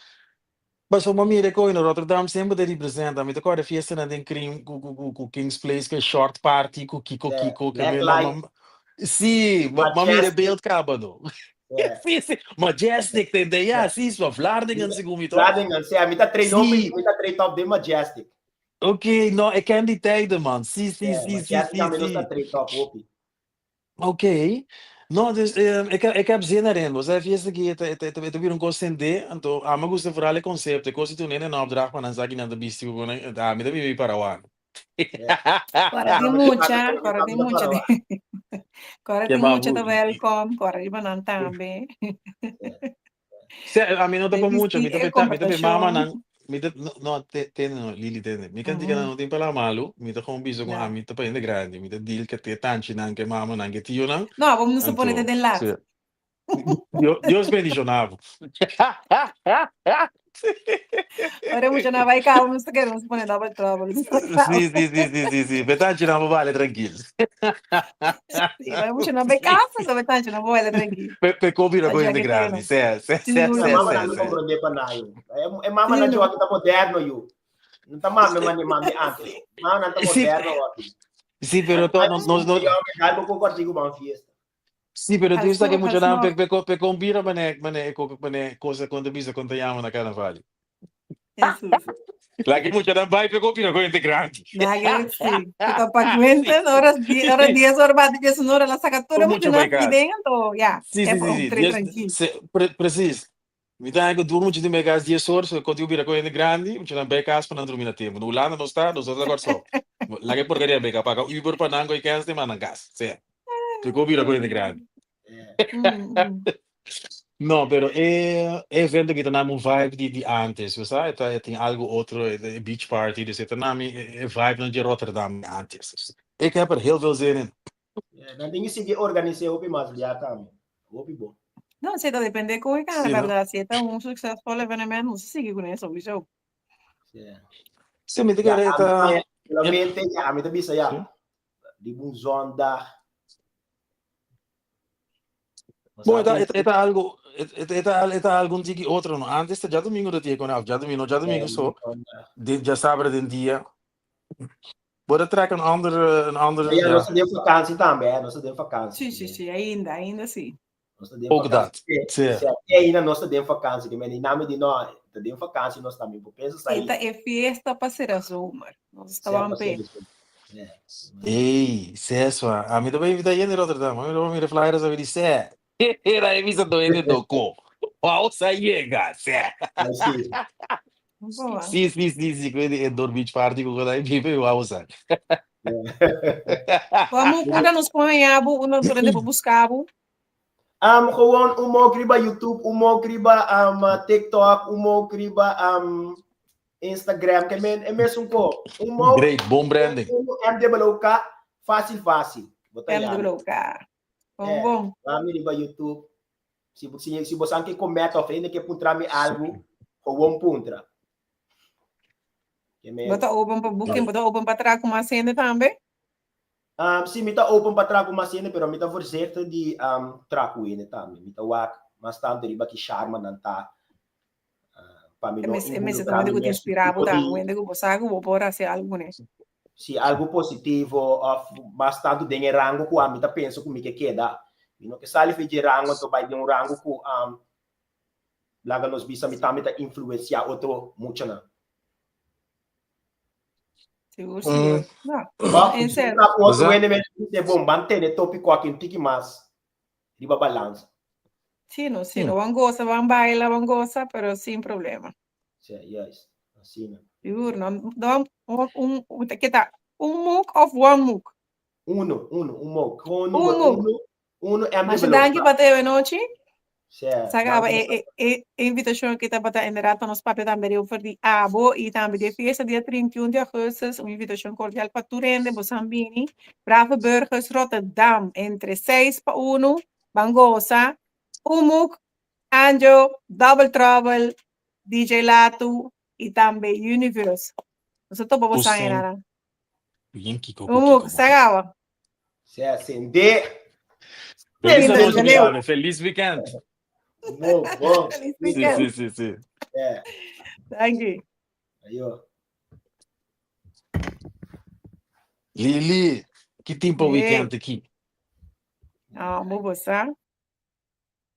Pasobra mi mira koe na Rotterdam semper ta representa. Mi ta kòrda fiestanan den Krim ku ku ku ku Kings Place ku e short party ku kiko Yeah, kiko ke Black mi ma Light, ma Sí, ma ma mira e Majestic. beeld kaba no. Yeah. Sí, sí, Majestic tende ya, Yeah. sí, swa Vlaardingen Mi ta, segun mi toch? Vlaardingen, sí, mi ta train hopi, Sí. mi ta train top den Majestic. Ok, no, e ken di tijden man. Sí, sí, Yeah, sí, sí, Majestic sí, tambe nos ta sí. train top hopi. Ok. No, dus ik ik heb zin erin. Bo sa e fiesta aki e ta e ta e ta bira un kos sendé, anto ami a gusta vooral e konsepto, e kos di tur hende nan opdracht pa nan sa ki nan ta bisti ku nan, ami ta biba Paraguay. Kora tin mucha, kora tin mucha kora tin mucha ta welkom, kora riba nan tambe. Se, ami no ta pa mucha, mi ta pa mi ta pa mamanan, mi ta no no te tende no Lili tende, mi kantikanan no tin palabra malu, mi ta gewoon bisa ku ami ta pa hende grandi, mi ta deal ku e tanchinan, ku e mamanan, ku e tionan, No, abo no se pone anto te den lat. si. Dios, Dios bendiciona bo. Ora mucha na bai cabo, nos ta queremos pone double trouble. Sí, sí, sí, sí, sí, sí. Betanchi na bo bale tranquil. Sí, ora mucha na bai casa, so betanchi na bo bale tranquil. Pe pe ko bira ko hende grandi. Se, se, se, Se, se, mama se, na no se. comprende pa na yo. E mama na joa ta moderno yo. No ta mama mani mami antes. Mama na ta moderno aki. Sí, pero to no no no. Algo ko kortigo ban fiesta. Sí, pero tu sa ke muchanan pe pe pe kon bira mane mane e koko mane cosa kon ta bisa kon ta yama na carnaval. Jesus. La ke muchanan bai pe kon bira kon hende grandi. Laga sí. Ku ta pa cuenta, ora di ora 10 ora bate 10 ora la saca tur Tur mucha bai muchanan kas. piden anto ya. Sí, E sí, sí, pa sí. tre Dies, tranquil. se, pre, precies. Mi ta haña ku tur mucha tin bai kas 10 or, so kon tin ku bira kon hende grandi, muchanan bai kas pa nan drumi na tempu. Na Hulanda nos ta, nos no ta Kòrsou. Laga e porkeria bai ka paga Uber pa nan ku e kèns te manda nan kas. Sea. Te ko bira ku hende grandi. No, pero e e evento ki ta nami un vibe di di antes, bo sa, e ta e tin algo otro, e beach party, dus e ta nami e vibe nan dje Rotterdam di antes. Ik heb er heel veel zin in. Nan tin ki sigui organis'é hopi mas bia tambe. Hopi bon. No, si ta depende kon e kana, Sí, no? bèrdat. Si e ta un suksesful evenement, nos ta sigui kuné sowieso. Sí, mi ta Ya, kere e ami ta. ta, solamente, ya, ami ta bisa ya, Sí. Riba un zondag. Bon, e ta, e ta algo, e ta, e ta algo un tiki otro, no? Antes ta djadomingo ta tie con of djadomingo, no djadomingo so, den djasabra den dia. Bo ta trek een ander, een ander, Ja, ja. nos ta den vakantie tambe, hè? Nos ta den vakantie. Sí, sí, sí, ainda, ainda sí. Nos ta den Ook vakantie. dat, sí. Sí, te ainda nos ta den vakantie. Ke men nami di no, ta den vakantie nos tambe. Bo pensa sa E ta e fiesta pa sera zomer. Nos Sí, estaban pa pe. sera zomer. Ja. Ey, seswa. A mi ta bay invita hende Rotterdam. A mi ta bay mira flyers a mi di sè. Era e misa do hende doko. Wou sa yega, sè. Ay, sí. Boa. Sí, sí, sí, sí, ku e Door Beach Party ku kota bibe wou sa. Vamos, unda nos pon haña bo, unda nos por hende por busca bo? Um, gewoon un mok riba YouTube, un mok riba um, TikTok, un mok riba um, Instagram. Ke men, e mesun ko. Un mok, Great, bon branding. un MWK, fácil, fácil. Bo ta yama. MWK. Bon, Eh, bon. Mami riba YouTube. Si, si, si bo san ke komet of hende ke puntra mi algu, gewoon puntra. Ke men, Bo ta open pa booking, bo ta open pa traha ku mas hende tambe? Um, si, mi ta open pa traha ku mas hende, pero mi ta voorzichtig di um, traha ku hende tambe. Mi ta wak mas tantu riba ki charma nan ta. Uh, pa mi E no mes, e mester involucra ta hende mi ku ta mes inspirá bo tipo ta, di un hende ku bo sa ku bo por hasi algu kuné. si algu positivo of mas tantu den e rango ku ami ta pensa ku mi ke keda. Mi no ke sali for dje rango anto bai den un rango ku um, laga nos bisa mi tambe ta influencia otro muchanan. Sigur, sigur. No, Ba, en serio. sa ku otro Osa- hende mes dice, bon, ban tene tópiko aki un tiki mas riba balansa. Sí, no, sí, no. Ban goza, ban baila, ban goza, pero sin problema. Sí, juist. Asina. Sigur, no. No, un, un, un, ke ta? Un muk of one muk? Uno, uno, un muk. Gewoon Un nummer muk. uno, uno M Masha dubbel danki O. pa te e nochi. Sí, Sa acaba danki e, e, e e invitacion aki tabata inderdaad pa nos papia tambe di over di abo y tambe di e fiesta dia 31 di augustus. Un invitacion cordial pa tur hende, boso han bini. Brave Burgers Rotterdam entre 6 pa 1. Ban goza. Umuk, Anjo, Double Trouble, DJ Latu y tambe Universe. Nos a topa boso Usen. aña nara. Bien Kiko ku Umuk, Kiko. sa acaba. Sí, sende. Feliz Sende, anochi, valeu. Miami. Feliz weekend. Bon, bon. Feliz Sí, weekend. sí, sí, sí. Yeah. Thank you. Ayo. Lili, ki tin pa Hey. weekend aki? Ah, bo bo sa.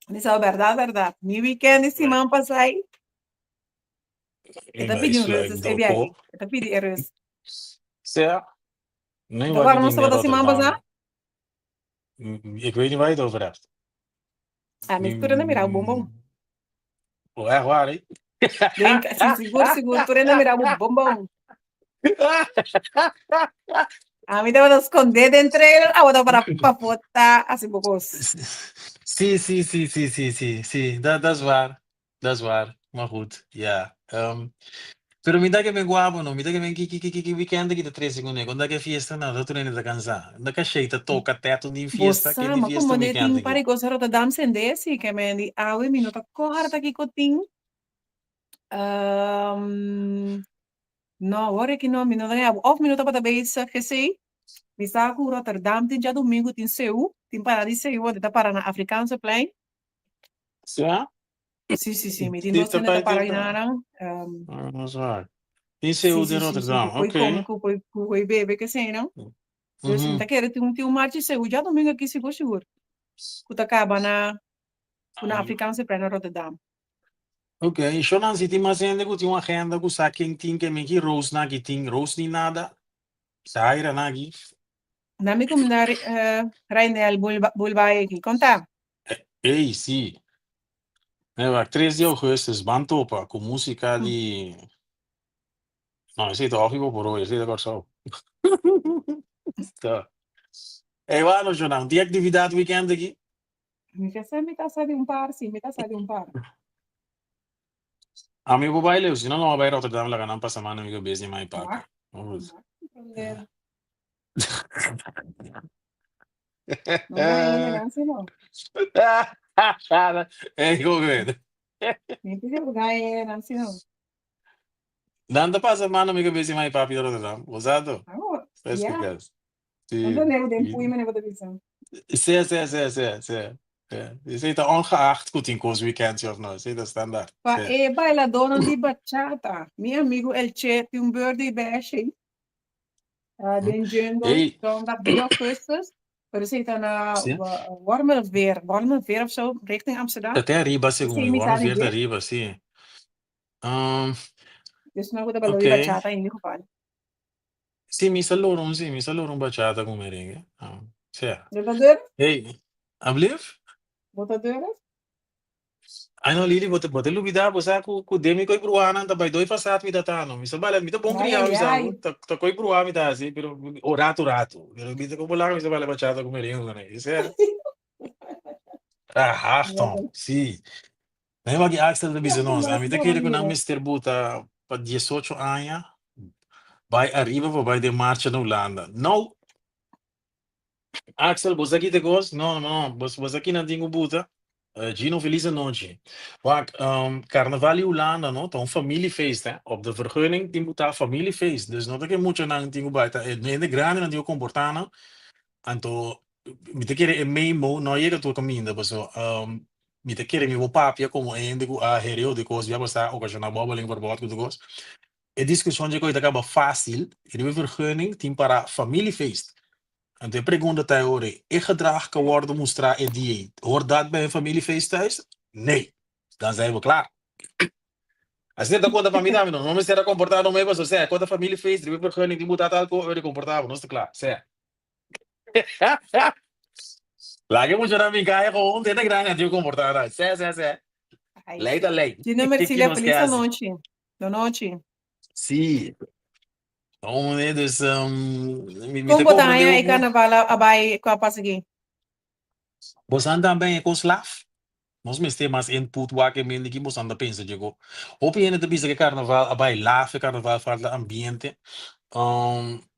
Di sa berdad, berdad. Mi weekend di siman pasai. E ta pidi un rust e biahe. E ta pidi e rust. Sea, no Te acuerdas nos tabata siman pasá? Ik weet niet waar je het over hebt. Ami tur hende mira bo bon bon. Oh, echt waar, hè? Den si sigur sigur tur hende mira bo bon bon. Ami tabata skondé den trailer, awa tabata para pafó ta hasi bo kos. Sí, sí, sí, sí, sí, sí, sí, dat, dat is waar. Dat is waar. Maar goed, ja. Pero mi ta ke men guapo no, mi ta ke men ki ki ki ki weekend aki ta trese kuné, kon ta ke fiesta na otro hende ta kansa. Ta kashei ta toka teto di Bo fiesta, sa, ke di ma fiesta komo de weekend tin aki. par di kos na Rotterdam sende si, ke men di awe mi no ta kòrda kiko tin. No, awor aki no, mi no ta haña òf mi no tabata bezig esei. Mi sa ku Rotterdam tin djadumingu tin seu, tin para di seu, unda ta para na Afrikaanse plein. Sa? Sí, sí, sí, mi tin Sí, dos ta hende ta bai para tin ta. ayunanan. Ah, dat is waar. Tin Sí, seu sí, den sí, sí, ku Rotterdam, por oké. kome, ku por, ku por bebe, ke sei no. Dus mi ta kere tin un marchi seu djadumingu aki sigur sigur. Ku ta kaba na, ku na Afrikaanse plein na Rotterdam. Ok, Shonan, si tin mas hende ku tin un agenda ku sa ken tin ke men ki Rose na ki tin Rose ni nada, Zaira na aki. Na mi kumindá Rainel Bulbae aki. Konta. Ey, sí. Nee, wak, 3 di augustus, ban topa ku músika di... No, esei ta òf por hoy, esei ta Kòrsou. Ta. Ey, wano, Shonan, tin aktividat weekend aki? Mi ke sa mi ta sa di un par, sí, mi ta sa di un par. Ami por bai leu, si no, no a bai Rotterdam laga nan pasa mano mi kabes di mai papi. Wak, wak, comprende. No gai hende nan si no. Ey, kon weet. Mi pidi por gai hende nan si no. Nan ta pasa mano mi kabes di mai papi Rotterdam. Bo sa to? Awor, Sa ya. splikás. Sí. Nan ta leu den pui mane bo ta bisa. Sí, sí, sí, sí, sí. Sí. Esei ta ongeacht ku tin kos weekend sí of no. Esei ta standaard. Pa Sí. e bailadónan di bachata, mi amigu El Che tin un birthday bash ei. Den Jungle, Hey. zondag 3 augustus. Pero esei ta na Sí. Wormerveer, Wormerveer of zo, richting Amsterdam. Ta te ariba segun Esei mi, mi sa di Wormerveer ta dje. ariba, sí. Dus no ku ta baila di bachata in ieder geval. Sí, mi sa lora un, sí, mi sa lora un bachata ku merengue. Sea. Bo ta durf? Hey, alblief? Bo ta durf? Ay no Lili, bo ta bo ta lubida, bo sa ku ku den mi koi bruanan ta bai doi fasat mi ta tano. Mi sa baila, mi ta bon Ay, kriá ay, mi sa ay. bo, ta ta koi brua mi ta hasi, pero o ratu ratu. Pero mi ta komo laga mi sa baila bachata ku merengue ku nan. Sea. Aha, Tom, sí. Nan wak Axel ta bisa nos, ami ta kere ku nan mester buta pa diesocho aña bai ariba pa bai den marcha na Hulanda. No! Axel, bo sa kita kos? No, no, bo bo sa kinan tin ku buta? Gino, felis anochi. Wak, karnaval di Hulanda no ta un familiefeest hè. Op de vergunning tin buta familiefeest. Dus no ta ke muchanan tin ku bai, ta e hende grandinan tin ku komportá nan. Anto mi ta kere e memo no a yega tur kaminda paso mi ta kere mi bo papia komo e hende ku a hereo di kos ya bo sa okashoná bòbelin verbòt ku tur kos. E diskushon dje ku ta kaba fásil riba e vergunning tin para familiefeest. Anto e pregunta ta e ora ei, e gedrag ku a wòrdu mustrá e dia ei, hoort dat bij een familiefeest thuis? Nee. Dan zijn we klaar. Asina ta konta pa mi tambe, no no mester a komportá no mei pasobra sea konta familiefeest riba e vergunning tin buta tal ko, ora di komportá bo, nos ta kla, sea. Laga e muchanan bin kaya gewoon te na grandi nan tin ku komportá nan. Sè, sè, sè. Ai, Lei ta lei. Gino Ki Mercilia, nos ke feliz hasi? anochi. Nonochi. Sí. Oh, nee, dus mi, mi Kon ta bo ta comprende haña e ku karnaval a bai ku a pasa aki? bosan tambe e kos laf. Nos mester mas input wak e mente ki bosan ta pensa djego. Hopi hende ta bisa ku e karnaval a bai laf, e karnaval falta ambiente.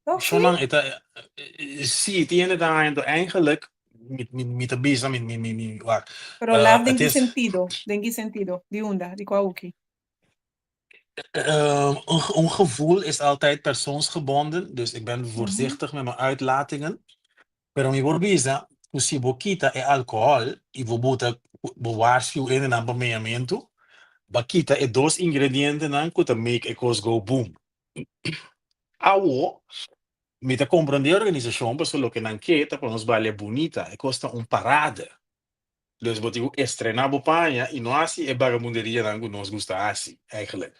Toch sí? Shonnan e ta sí, tin hende ta haña eigenlijk mi mi mi ta bisa mi mi mi mi wak Pero laf den het ki is sentido? Den ki sentido? Di unda? Di kua hoki? Een gevoel is altijd persoonsgebonden, dus ik ben voorzichtig met mijn uitlatingen. Pero mi por bisa ku si bo kita e alkohòl i bo buta bo waarschuw hendenan pa meamentu, bo a kita e dos ingredientenan ku ta make e kos go boom. Awo, mi ta komprondé e organisashon pasobra loke nan ke ta pa nos balia bunita, e kos ta un parada. Dus bo tin ku estrená bo paña i no hasi e bagabunderianan ku nos gusta hasi, eigenlijk.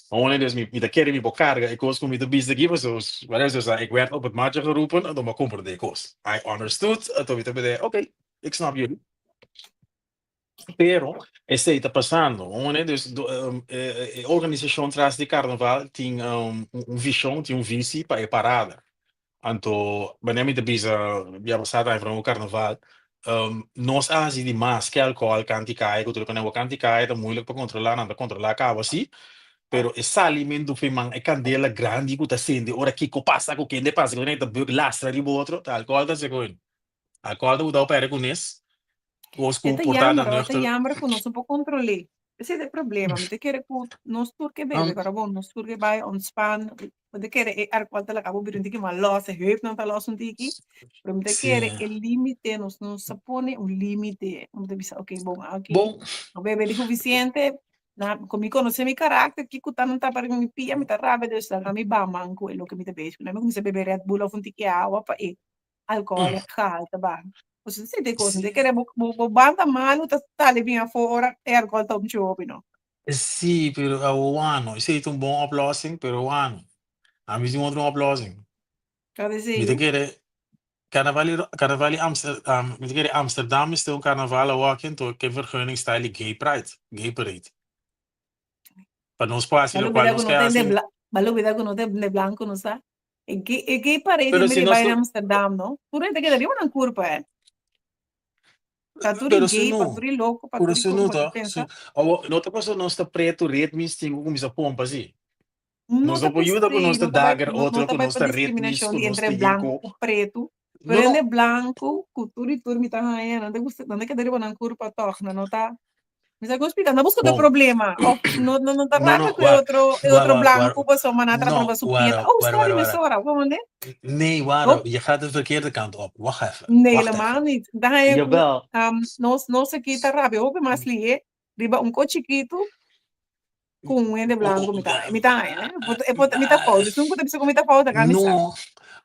Gewoon dus mi ta kere mi por carga e cos cu mi ta bisa aki pasobra whatever so sa ik werd op het matje geroepen anto mi a comprende e cos. I understood anto mi ta bede ok ik snap jullie. Pero esey ta pasando gewoon dus e organisacion tras di carnaval tin un vision tin un visie pa e parada. Anto wanneer mi ta bisa bia pasá ta un carnaval nos a haci di mas ke alcohol kanti kaya ku tur e kos kanti kaya ta moeilijk pa controla nan ta controla caba si pero e salimentu fe man e candela grandi ku ta sende ora kiko pasa ku kende pasa ku ta buk lastra riba otro ta alcohol ta haci koe alcohol ta buta bo perde kunes. Kos E ku ta por ta jammer, hoor. E ta nuchter. jammer ku nos no por kontrol'é. Esei ta e problema. Mi ta kere ku nos tur ke bebe, ora bon, nos tur ke bai ontspan. Mi ta kere e alkohòl ta laga bo bira un tiki mas lòs, e heupnan ta lòs un tiki. Pero mi ta kere e límite, nos no sa pone un límite. Mi ta bisa, oké, bon, aki Bon. no bebe di sufisiente. Na, ku mi konosé mi karakter, kiko ta nan tapa riba mi pia, mi ta rabia, dus laga mi ba man ku e loke mi ta bezig. Mi kuminsá bebe Red Bull òf un tiki awa pa e alcohol gehalte baha. Pues esei ta e cosa. Te kere bo bo banda malu ta sali bin afó ora e alcohol ta un hopi no. Sí, pero awano, esei ta un bon oplossing, pero awano. Ami tin otro oplossing. Kal esei Mi ta yu? kere karnaval di karnaval di Amsterdam, mi ta kere Amsterdam mester un karnaval awor anto ke vergunning style di gay pride, gay parade. Pa nos por hasi Ba lokual lubida ku nos no ke ta hasi. hende bla, ba lubida ku no ta hende blanco no sa. E gay, e gay parade Pero mi si riba nos in ta Amsterdam no. Tur hende keda riba nan kurpa eh. Pa tur i Pero si gay, pa no, tur i loko, pa pero tur i si kon no bo ta ta, pensa. si, awo no ta pasobra nos ta pretu red mis tin ku kuminsá pompa si. No Nos ta no por yuda ku p'esei, nos ta no ta bai, dager no, no otro, ta ku bai nos pa ta red mis, diskriminashon ku di nos entre ta yin blanku ku. ku pretu. No, Pero no. hende blanku ku tur i tur mi ta haña, nan ta gusta, nan ta keda riba nan kurpa tòg, nan no ta Mi sa kon splika, no busca otro Bon. problema. Of no, no, no ta No, rabia no, ku e wak, otro, e wak, otro wak, blanku wak. pasobra nan a trapa No, riba su wara, pieta. Oh, wara, sorry, wara, wara. mesora. Kon ne? Nee, wara, Hop. je gaat de verkeerde kant op. Wacht even, Nee, wacht helemaal even. niet. Dan haña ku Jawel. um, nos, nos aki ta rabia hopi mas lihe riba un ko chikitu ku un hende blanku mi ta, mi ta haña, eh. Por, e por, mi ta fout. Esun ku ta bisa ku mi ta fout, a mi sa. No,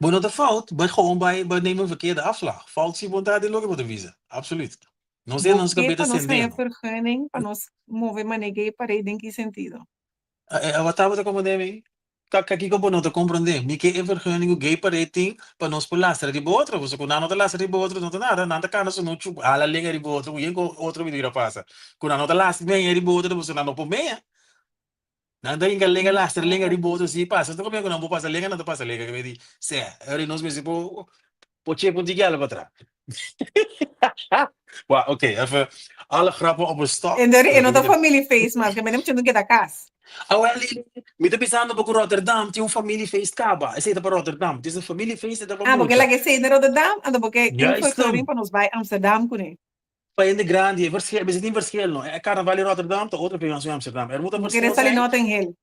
bo no ta fout, bo gewoon bai, bo neem een verkeerde afslag. Fout si bo ta di loke bo ta bisa. Absoluut. Nos den Bo nos ke kabeta pa nos haña sendendo. vergunning pa nos move manera gay parade den ki sentido? Awor tabata komprendé mi? Ka kiko bo no ta komprendé? Mi ke e vergunning ku gay parade tin pa nos por lastra riba otro, pasobra ku nan no ta lastra riba otro no ta nada, nan ta kana su no chupa hala lenga riba otro, ku yen ku otro bira pasa? Ku nan no ta lastra meña riba otro pasobra nan no por meña. Nan ta hinka lenga lastra lenga riba otro si pasa ta komia ku nan por pasa lenga nan ta pasa lenga ke di sè ora nos mester por por chepa un tiki ala pa atras. Wa oké even alle grappen op een stok. En dor e no ta familiefeest mas ke mende mucha no keda kas. Awel mi ta bisando bo ku Rotterdam tin un familiefeest kaba esei ta pa Rotterdam dus een familiefeest e ta pa Ah bo ke mucha. laga esei na Rotterdam anto bo ke un Juist vergunning pa nos bai Amsterdam kuné. Pa hende grandi e verschil, mester tin verschil no. E carnaval di Rotterdam ta otro pe ansu Amsterdam. Er moet een Bo kere verschil sali zijn. Notting Hill.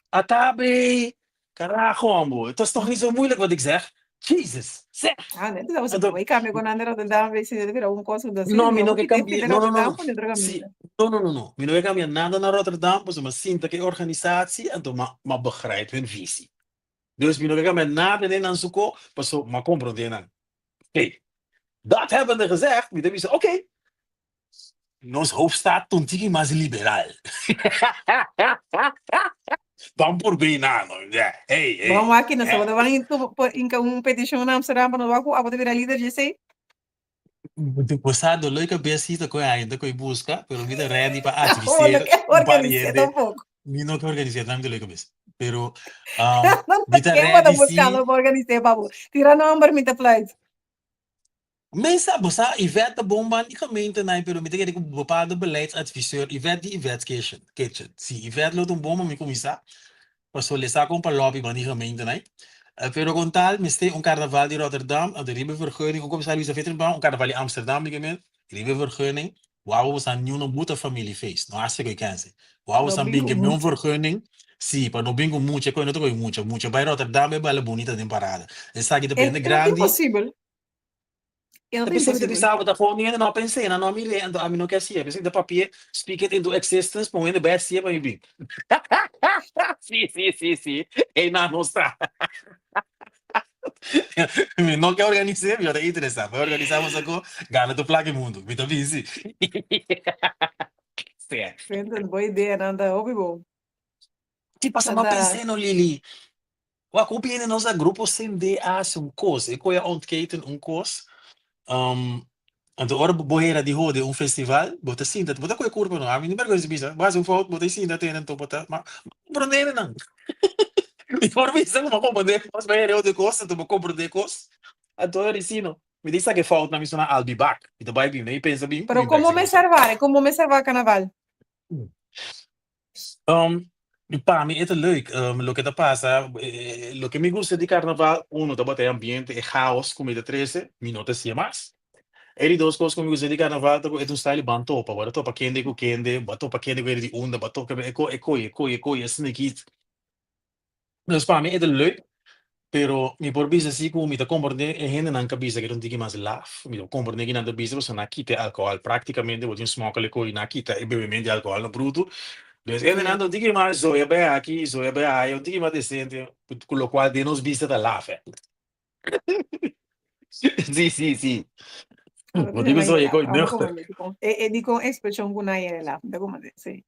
Atabe! Carajo hombo, het is toch niet zo moeilijk wat ik zeg? Jesus, zeg! Ah, net dat was Anto, ik cambia con nan Rotterdam, weet je, dat weer un cosa dat no, mi no ke ke cambia, no, no, no, Rotterdam no. con otro Si, caminda. no, no, no, no. Mi no ke cambia nada na Rotterdam, pasobra mi sinta ke organisatie, anto ma, ma begrijp hun visie. Dus mi no ke cambia nada den nan suko, pasobra ma comprende nan. Oké, dat hebbende gezegd, mi ta bisa, oké, nos hoofdstad ta un tiki mas liberal. Ban por bay na, no. Ja, hey, hey. Bon, wak, nos Eh. tabata ban in tu- por inka un peticion na Amsterdam pa nos wak ku abo ta bira lider dje Bo sa dolor cabecita cu ainda cu busca, pero mi ta ready pa Bo no adviseer ke un par organise hende. tampoco. Mi no ke organise tambe dolor cabeza. Pero um, No mi ta ken bo ta ready si. buscando pa organise pa bo. Tira nomber mi ta fluit. Mesa, bo sa, Yvette ta bon ban di gemeente nai, pero mi ta kere ku bepaalde beleidsadviseur, Yvette di Yvette's Kitchen, Kitchen. Si Yvette lo ta un bon pa mi kuminsá, pasobra le sa kon pa lobby ban di gemeente nai. Pero kon tal, mester un karnaval di Rotterdam, anto riba e vergunning, un komisario bisa Veter un karnaval di Amsterdam, mi ke men, riba e vergunning, Wou bo sa niun no buta familiefeest, no hasi koe kense. Wou bo No sa bin bin ku ke mi un mucha. vergunning, si, pa no bin ku mucha, koe no ta koe mucha, mucha bai Rotterdam e baila bunita den parada. Esaki ta E, pa hende e no ta grandi. imposibel. E no Ta ta p'esei mi ta imposibel. bisa bo ta gewoon hende no a pens'é, nan no a mir'é, anto ami no ke hasié. P'esei mi ta papia, speak it into existence, pa un hende bai hasié pa mi bin. Si, si, si, si, einan nos ta. Mi no ke organis'é, mi no ta interesá. Bai organisá bo sako, gana tur plaka e mundu. Mi ta bizi. Quentin, bo ideanan ta hopi bon. Ki pasa m'a pens'é no Lili. Wak hopi hende nos a grupo sende a hasi un kos, e koe a ontketen un kos. Anto ora bo hera di hode un festival, bo ta sinta, bo ta koe kurpa no, ami no bergwensa bisa, bo hasi un fout, bo ta sinta tene anto bo ta, ma komprondé nan. Mi por bisa ku bo komprondé kos, bo hera otro kos, anto bo komprondé kos. Anto ora di si no, mi ta sa ke foutnan mi sona I'll be back, mi ta bai bin, mi pensa bin, Pero mi bin bek komo si me kos. serva, komo me serva kanaval? Pa mi e ta leuk. Loke ta pasa, loke mi gusta di karnaval, uno tabata e ambiente, e chaos ku mi ta trese, mi no ta hasié mas. E di dos kos ku mi gusta di karnaval ta ku e ta un style di ban topa, bo ta topa kende ku kende, bo a topa kende ku hende di unda, bo a topa e ko e koi e koi e koi asina aki. Dus pa mi e ta leuk, pero mi por bisa si ku mi ta komprendé e hendenan ka bisa ku e ta un tiki mas laf. Mi ta komprendé ki nan ta bisa pasobra nan a kita e alkohòl. Praktikamente bo tin smòkel e koi, nan a kita e bebemento di alkohòl na brutu. Dus e hendenan ta un tiki mas zoya bai aki, zoya bai aya, un tiki mas desente, ku lokual den nos bista ta laf. Sí, sí, sí. Bo tin ku zoya e koi nuchter. E di kon ekspreshon ku nan yere laf, mi ta komprendé, sí.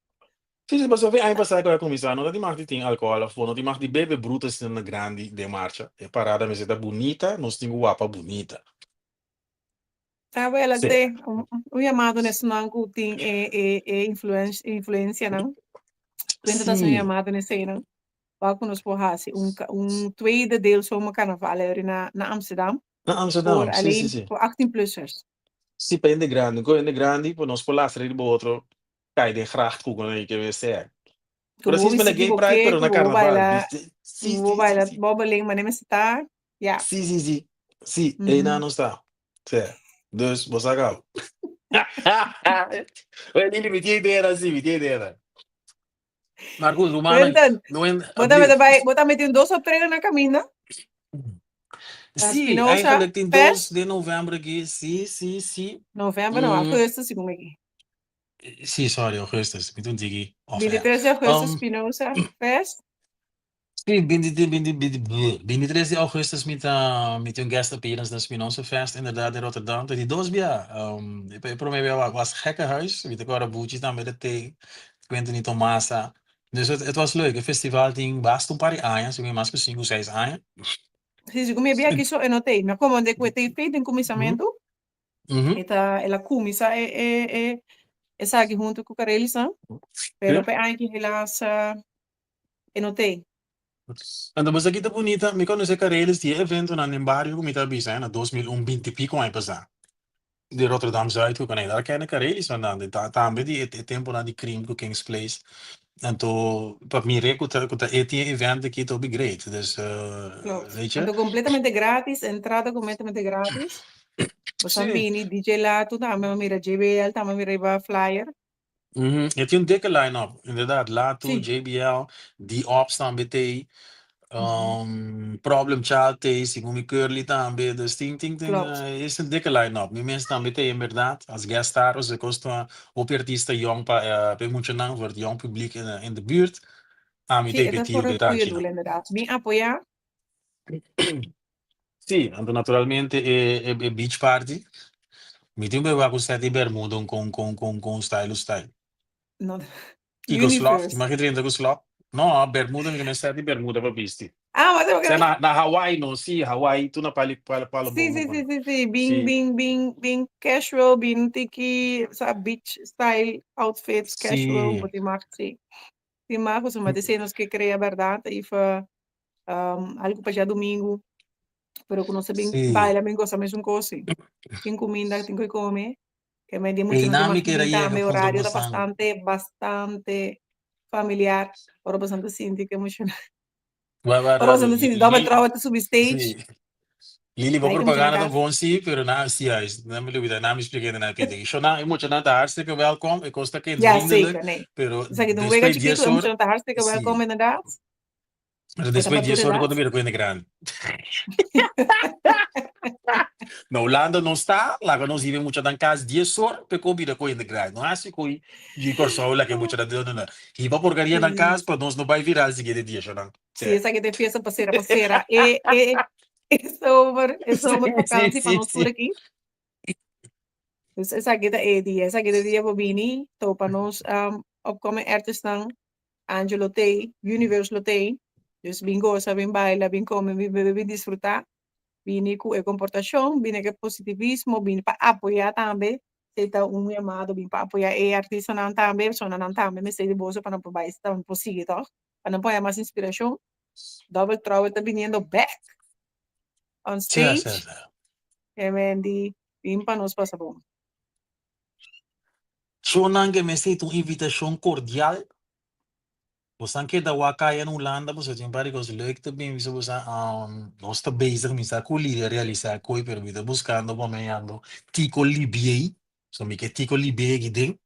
Sí, sí, pasobra aña pasá ku a kuminsá no ta di mag di tin alkohòl afó, no tin mag di bebe bruto asina na grandi den marcha. E parada mester ta bunita, nos tin ku wapa bunita. Awel, Sí. te un yamado na esnan ku tin e e e influensianan. Kuenta ta hasi un Sí. yamado na eseinan pa ku nos por hasi un un tweede deel zomercarnaval eri na na Amsterdam Na por Amsterdam, sí, sí, alleen sí. por 18 plussers. Sí, pa hende grandi, ku hende grandi por nos por lastra riba otro kai den gracht ku con ke mester. Ku bo Precies bisti mene ki gay bo pride ke, pero ku na bo carnaval. baila, Bisti ku sí bo sí sí baila sí. bobbeling mane mester ta, ya. Sí sí sí. Sí, einan nos ta. Sí. Dus bo sa gau. Oye Lili, mi tin idea sí, mi tin idea. Maar goed, rumannan, Quentin, no en bo tambe ta ablief. bai, bo tambe tin dos optreden na kaminda. Sí, Spinoza eigenlijk tin dos Fest, den november aki. Sí, sí, sí. november no, augustus segun mi aki. Sí, sorry, augustus. Mi ta un tiki off air. 23 di augustus Spinoza Fest. Sí, 23, 20, 20, bleh, 23 di augustus mi ta, mi tin un guest appearance na Spinoza Fest, inderdaad, in Rotterdam. Ta di dos bia. E e prome bia was Gekkenhuis. Mi ta kòrda Buchi tambe ta tei, Quentin y Tomasa. Dus het, het was leuk. E festival tin basta un par di aña, segun mi mas ku sinku, seis aña. Sí, segun mi e bia aki so e no tei. Mi a komand'é ku e tei fe den kuminsamentu. E ta, el a kuminsá e e e esaki huntu ku Karelisan, pero pa e aña aki helaas e no t'ei. Anto bo sa ki ta bunita, mi konosé Karelis di e eventonan den bario ku mi ta bisa na 2001, binti piko aña pasá, di Rotterdam Zuid ku konai. Dar kende Karelis vandaan, ta tambe di e temponan di Cream ku Kings Place. Anto pa mir'é ku ta ku ta e tin e event aki ta hopi great. Dus Klopt. weet je. Anto completamente gratis, entrada completamente gratis. Bo sa Sí. bini, DJ Lato tambe a mira, JBL tambe a mira riba flyer. E tin un dikke line-up, inderdaad. Lato, Sí. JBL, D-Ops tambe t'ei, Problem Child t'ei, segun mi Curly tambe. Dus tin, tin, tin, Klopt. es un dikke line-up. Mi mes tambe t'ei en berdad, as guest star, osea kos ta hopi artista yong pa pa e muchanan, voor het yong publiek in in de buurt. Ami Sí, t'ei e p'e ta tio voor ku e het goede tanchinan. doel inderdaad. Bin apoyá. Sí, anto naturalmente e e e beach party. Mi tin un beba ku seti bermuda un kon kon kon kon style style. No, Kiko slòf, Universe. imagina drenta ku slòf. No, bermuda mi ta men seti bermuda pa bisti. Ah, maar Sea na na Hawaii no, sí, Hawaii tu na pali palo palo Sí, bobo sí, sí, kono. sí, sí. Bin, Sí. bin, bin, bin casual, bin tiki, sa beach style outfits, casual, Sí. bo tin mag, sí. Tin mag, pasobra ma nos ke krea berdad, even algu pa djadumingu, pero ku nos ta bin Sí. baila, bin gosa mesun kos, sí. Tin kuminda, tin ku kome, ke men di mucha no Einan tin mi mag ker a bin yega tambe, puntra horario ta bosan. bastante, bastante familiar, ora bosan ta sinti ku mucha Wa wa ora bosan Rabi, ta sinti dòbel Lili, tròbel ta subi stage. sí. Lili, bo Ai ku mucha na propaganda ta kas. bon sí, pero na sí juist, na mi lubida, na mi splika hende na pidi. Shona, e muchanan ta hartstikke welkom, e kos ta Ja, kindvriendelijk, zeker, nee. pero Esaki ta un wega despues chikitu, dies e or, muchanan ta hartstikke welkom sí. inderdaad. Pero E ta despues pa tur dies or edad. ku ta bira ku hende grandi. Na Hulanda nos ta, laga nos hiba e muchanan kas dies or pa e kon bira ku hende grandi. No hasi ku yu Kòrsou laga e muchanan no no no. Hiba porkaria nan kas Sí. pa nos no bai viral siguiente dia shonnan. Sí, Sè. esaki ta e fiesta pa sera pa sera e e e zomer e Sí, sí, zomervakantie pa sí, nos tur sí. aki. Dus esaki ta e dia, esaki ta e dia pa bini topa nos upcoming artistnan. Angelo tei, Universe lo tei. Dus bin gosa, bin baila, bin come, bin bebe, bin disfruta. Bini ku e komportashon, bini ku e positivismo, bini pa apoyá tambe. Esei ta un yamado, bin pa apoyá e artistanan tambe, personanan tambe mester di boso pa nan por bai, pa nan por sigui tòg, pa nan por haña mas inspirashon. Double Trouble ta biniendo back on Sí, stage. sí, sí. E men di bin pa nos pasa bon. Shownan ke mester ta un invitashon kordial. Bosan keda wak kaya na Hulanda pasobra tin un par di kos leuk ta bin bisa bosan nos ta bezig mi sa ku lidia realisa koe pero mi ta buskando pa mi ando Tico Libiey so mi ke Tico Libiey aki den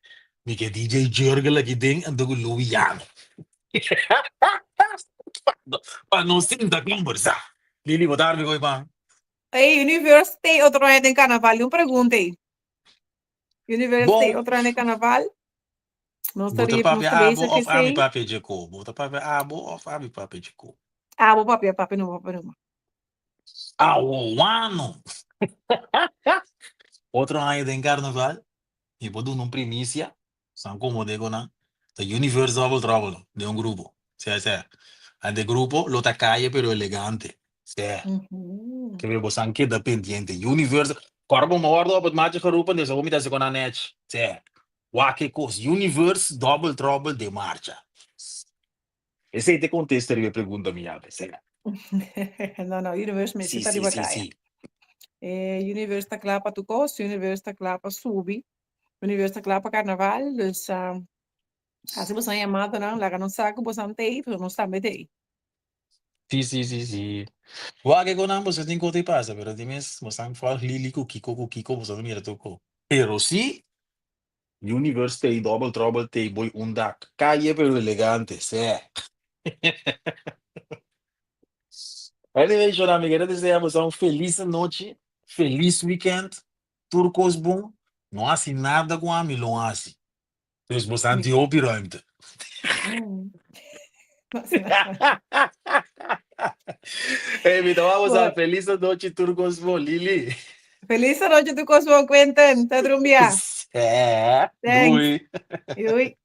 mi ke DJ Jurgel aki den anto ku Louis Yano pa nos sinta kombersa Lili bo ta armi koe pan? Ey Universe tey otro aña den carnaval? Un pregunta ey. Universe tey Bon otro aña den carnaval? Nos ta Bo ta riba, nos papia ta abo bezig of ami esei. papia dje ko? Bo ta papia abo of ami papia dje ko? Abo papia, papia numa, papia numa. Awowano! Otro aña den carnaval, mi por duna un primicia, san como de cu nan, ta Universe Double Trouble den un grupo. Sea, sea. Ante grupo lo ta calle pero elegante. Sea. Ke be bosan keda pendiente. Universe, kòrda bo mò wòrdu op het matje geroepen, dus awor mi ta hasi ku nan nèchi. Sea. Wak e kos, Universe Double Trouble den marcha. Esei ta e kontesta riba e pregunta mi yabe, sera? No, no, Universe mester Si, ta si, riba si, kaya. si. E Universe ta kla pa tur kos, Universe ta kla pa subi, Universe ta kla pa karnaval, dus hasi bosan yamadonan, laga nos sa ku bosan t'ei, pasobra nos tambe t'ei. Si, si, si, si. Wak e konan boso tin kos di pasa, pero di mes bosan volg Lili ku kiko ku kiko boso ta mira tur ko. Pero si, Universe t'ei, Double Trouble t'ei, boy un dak. Calle pero elegante, sè. Anyway, shona, mi kere desea boso un felis anochi, felis weekend, tur kos bon. No hasi nada ku ami lo hasi. Dus bo sa tin hopi ruimte. Hey, mi ta wou sa feliz anochi tur kos bon, Lili. Feliz anochi tur kos bon, Quentin. Te otro un bia. Thanks. Doei. Doei.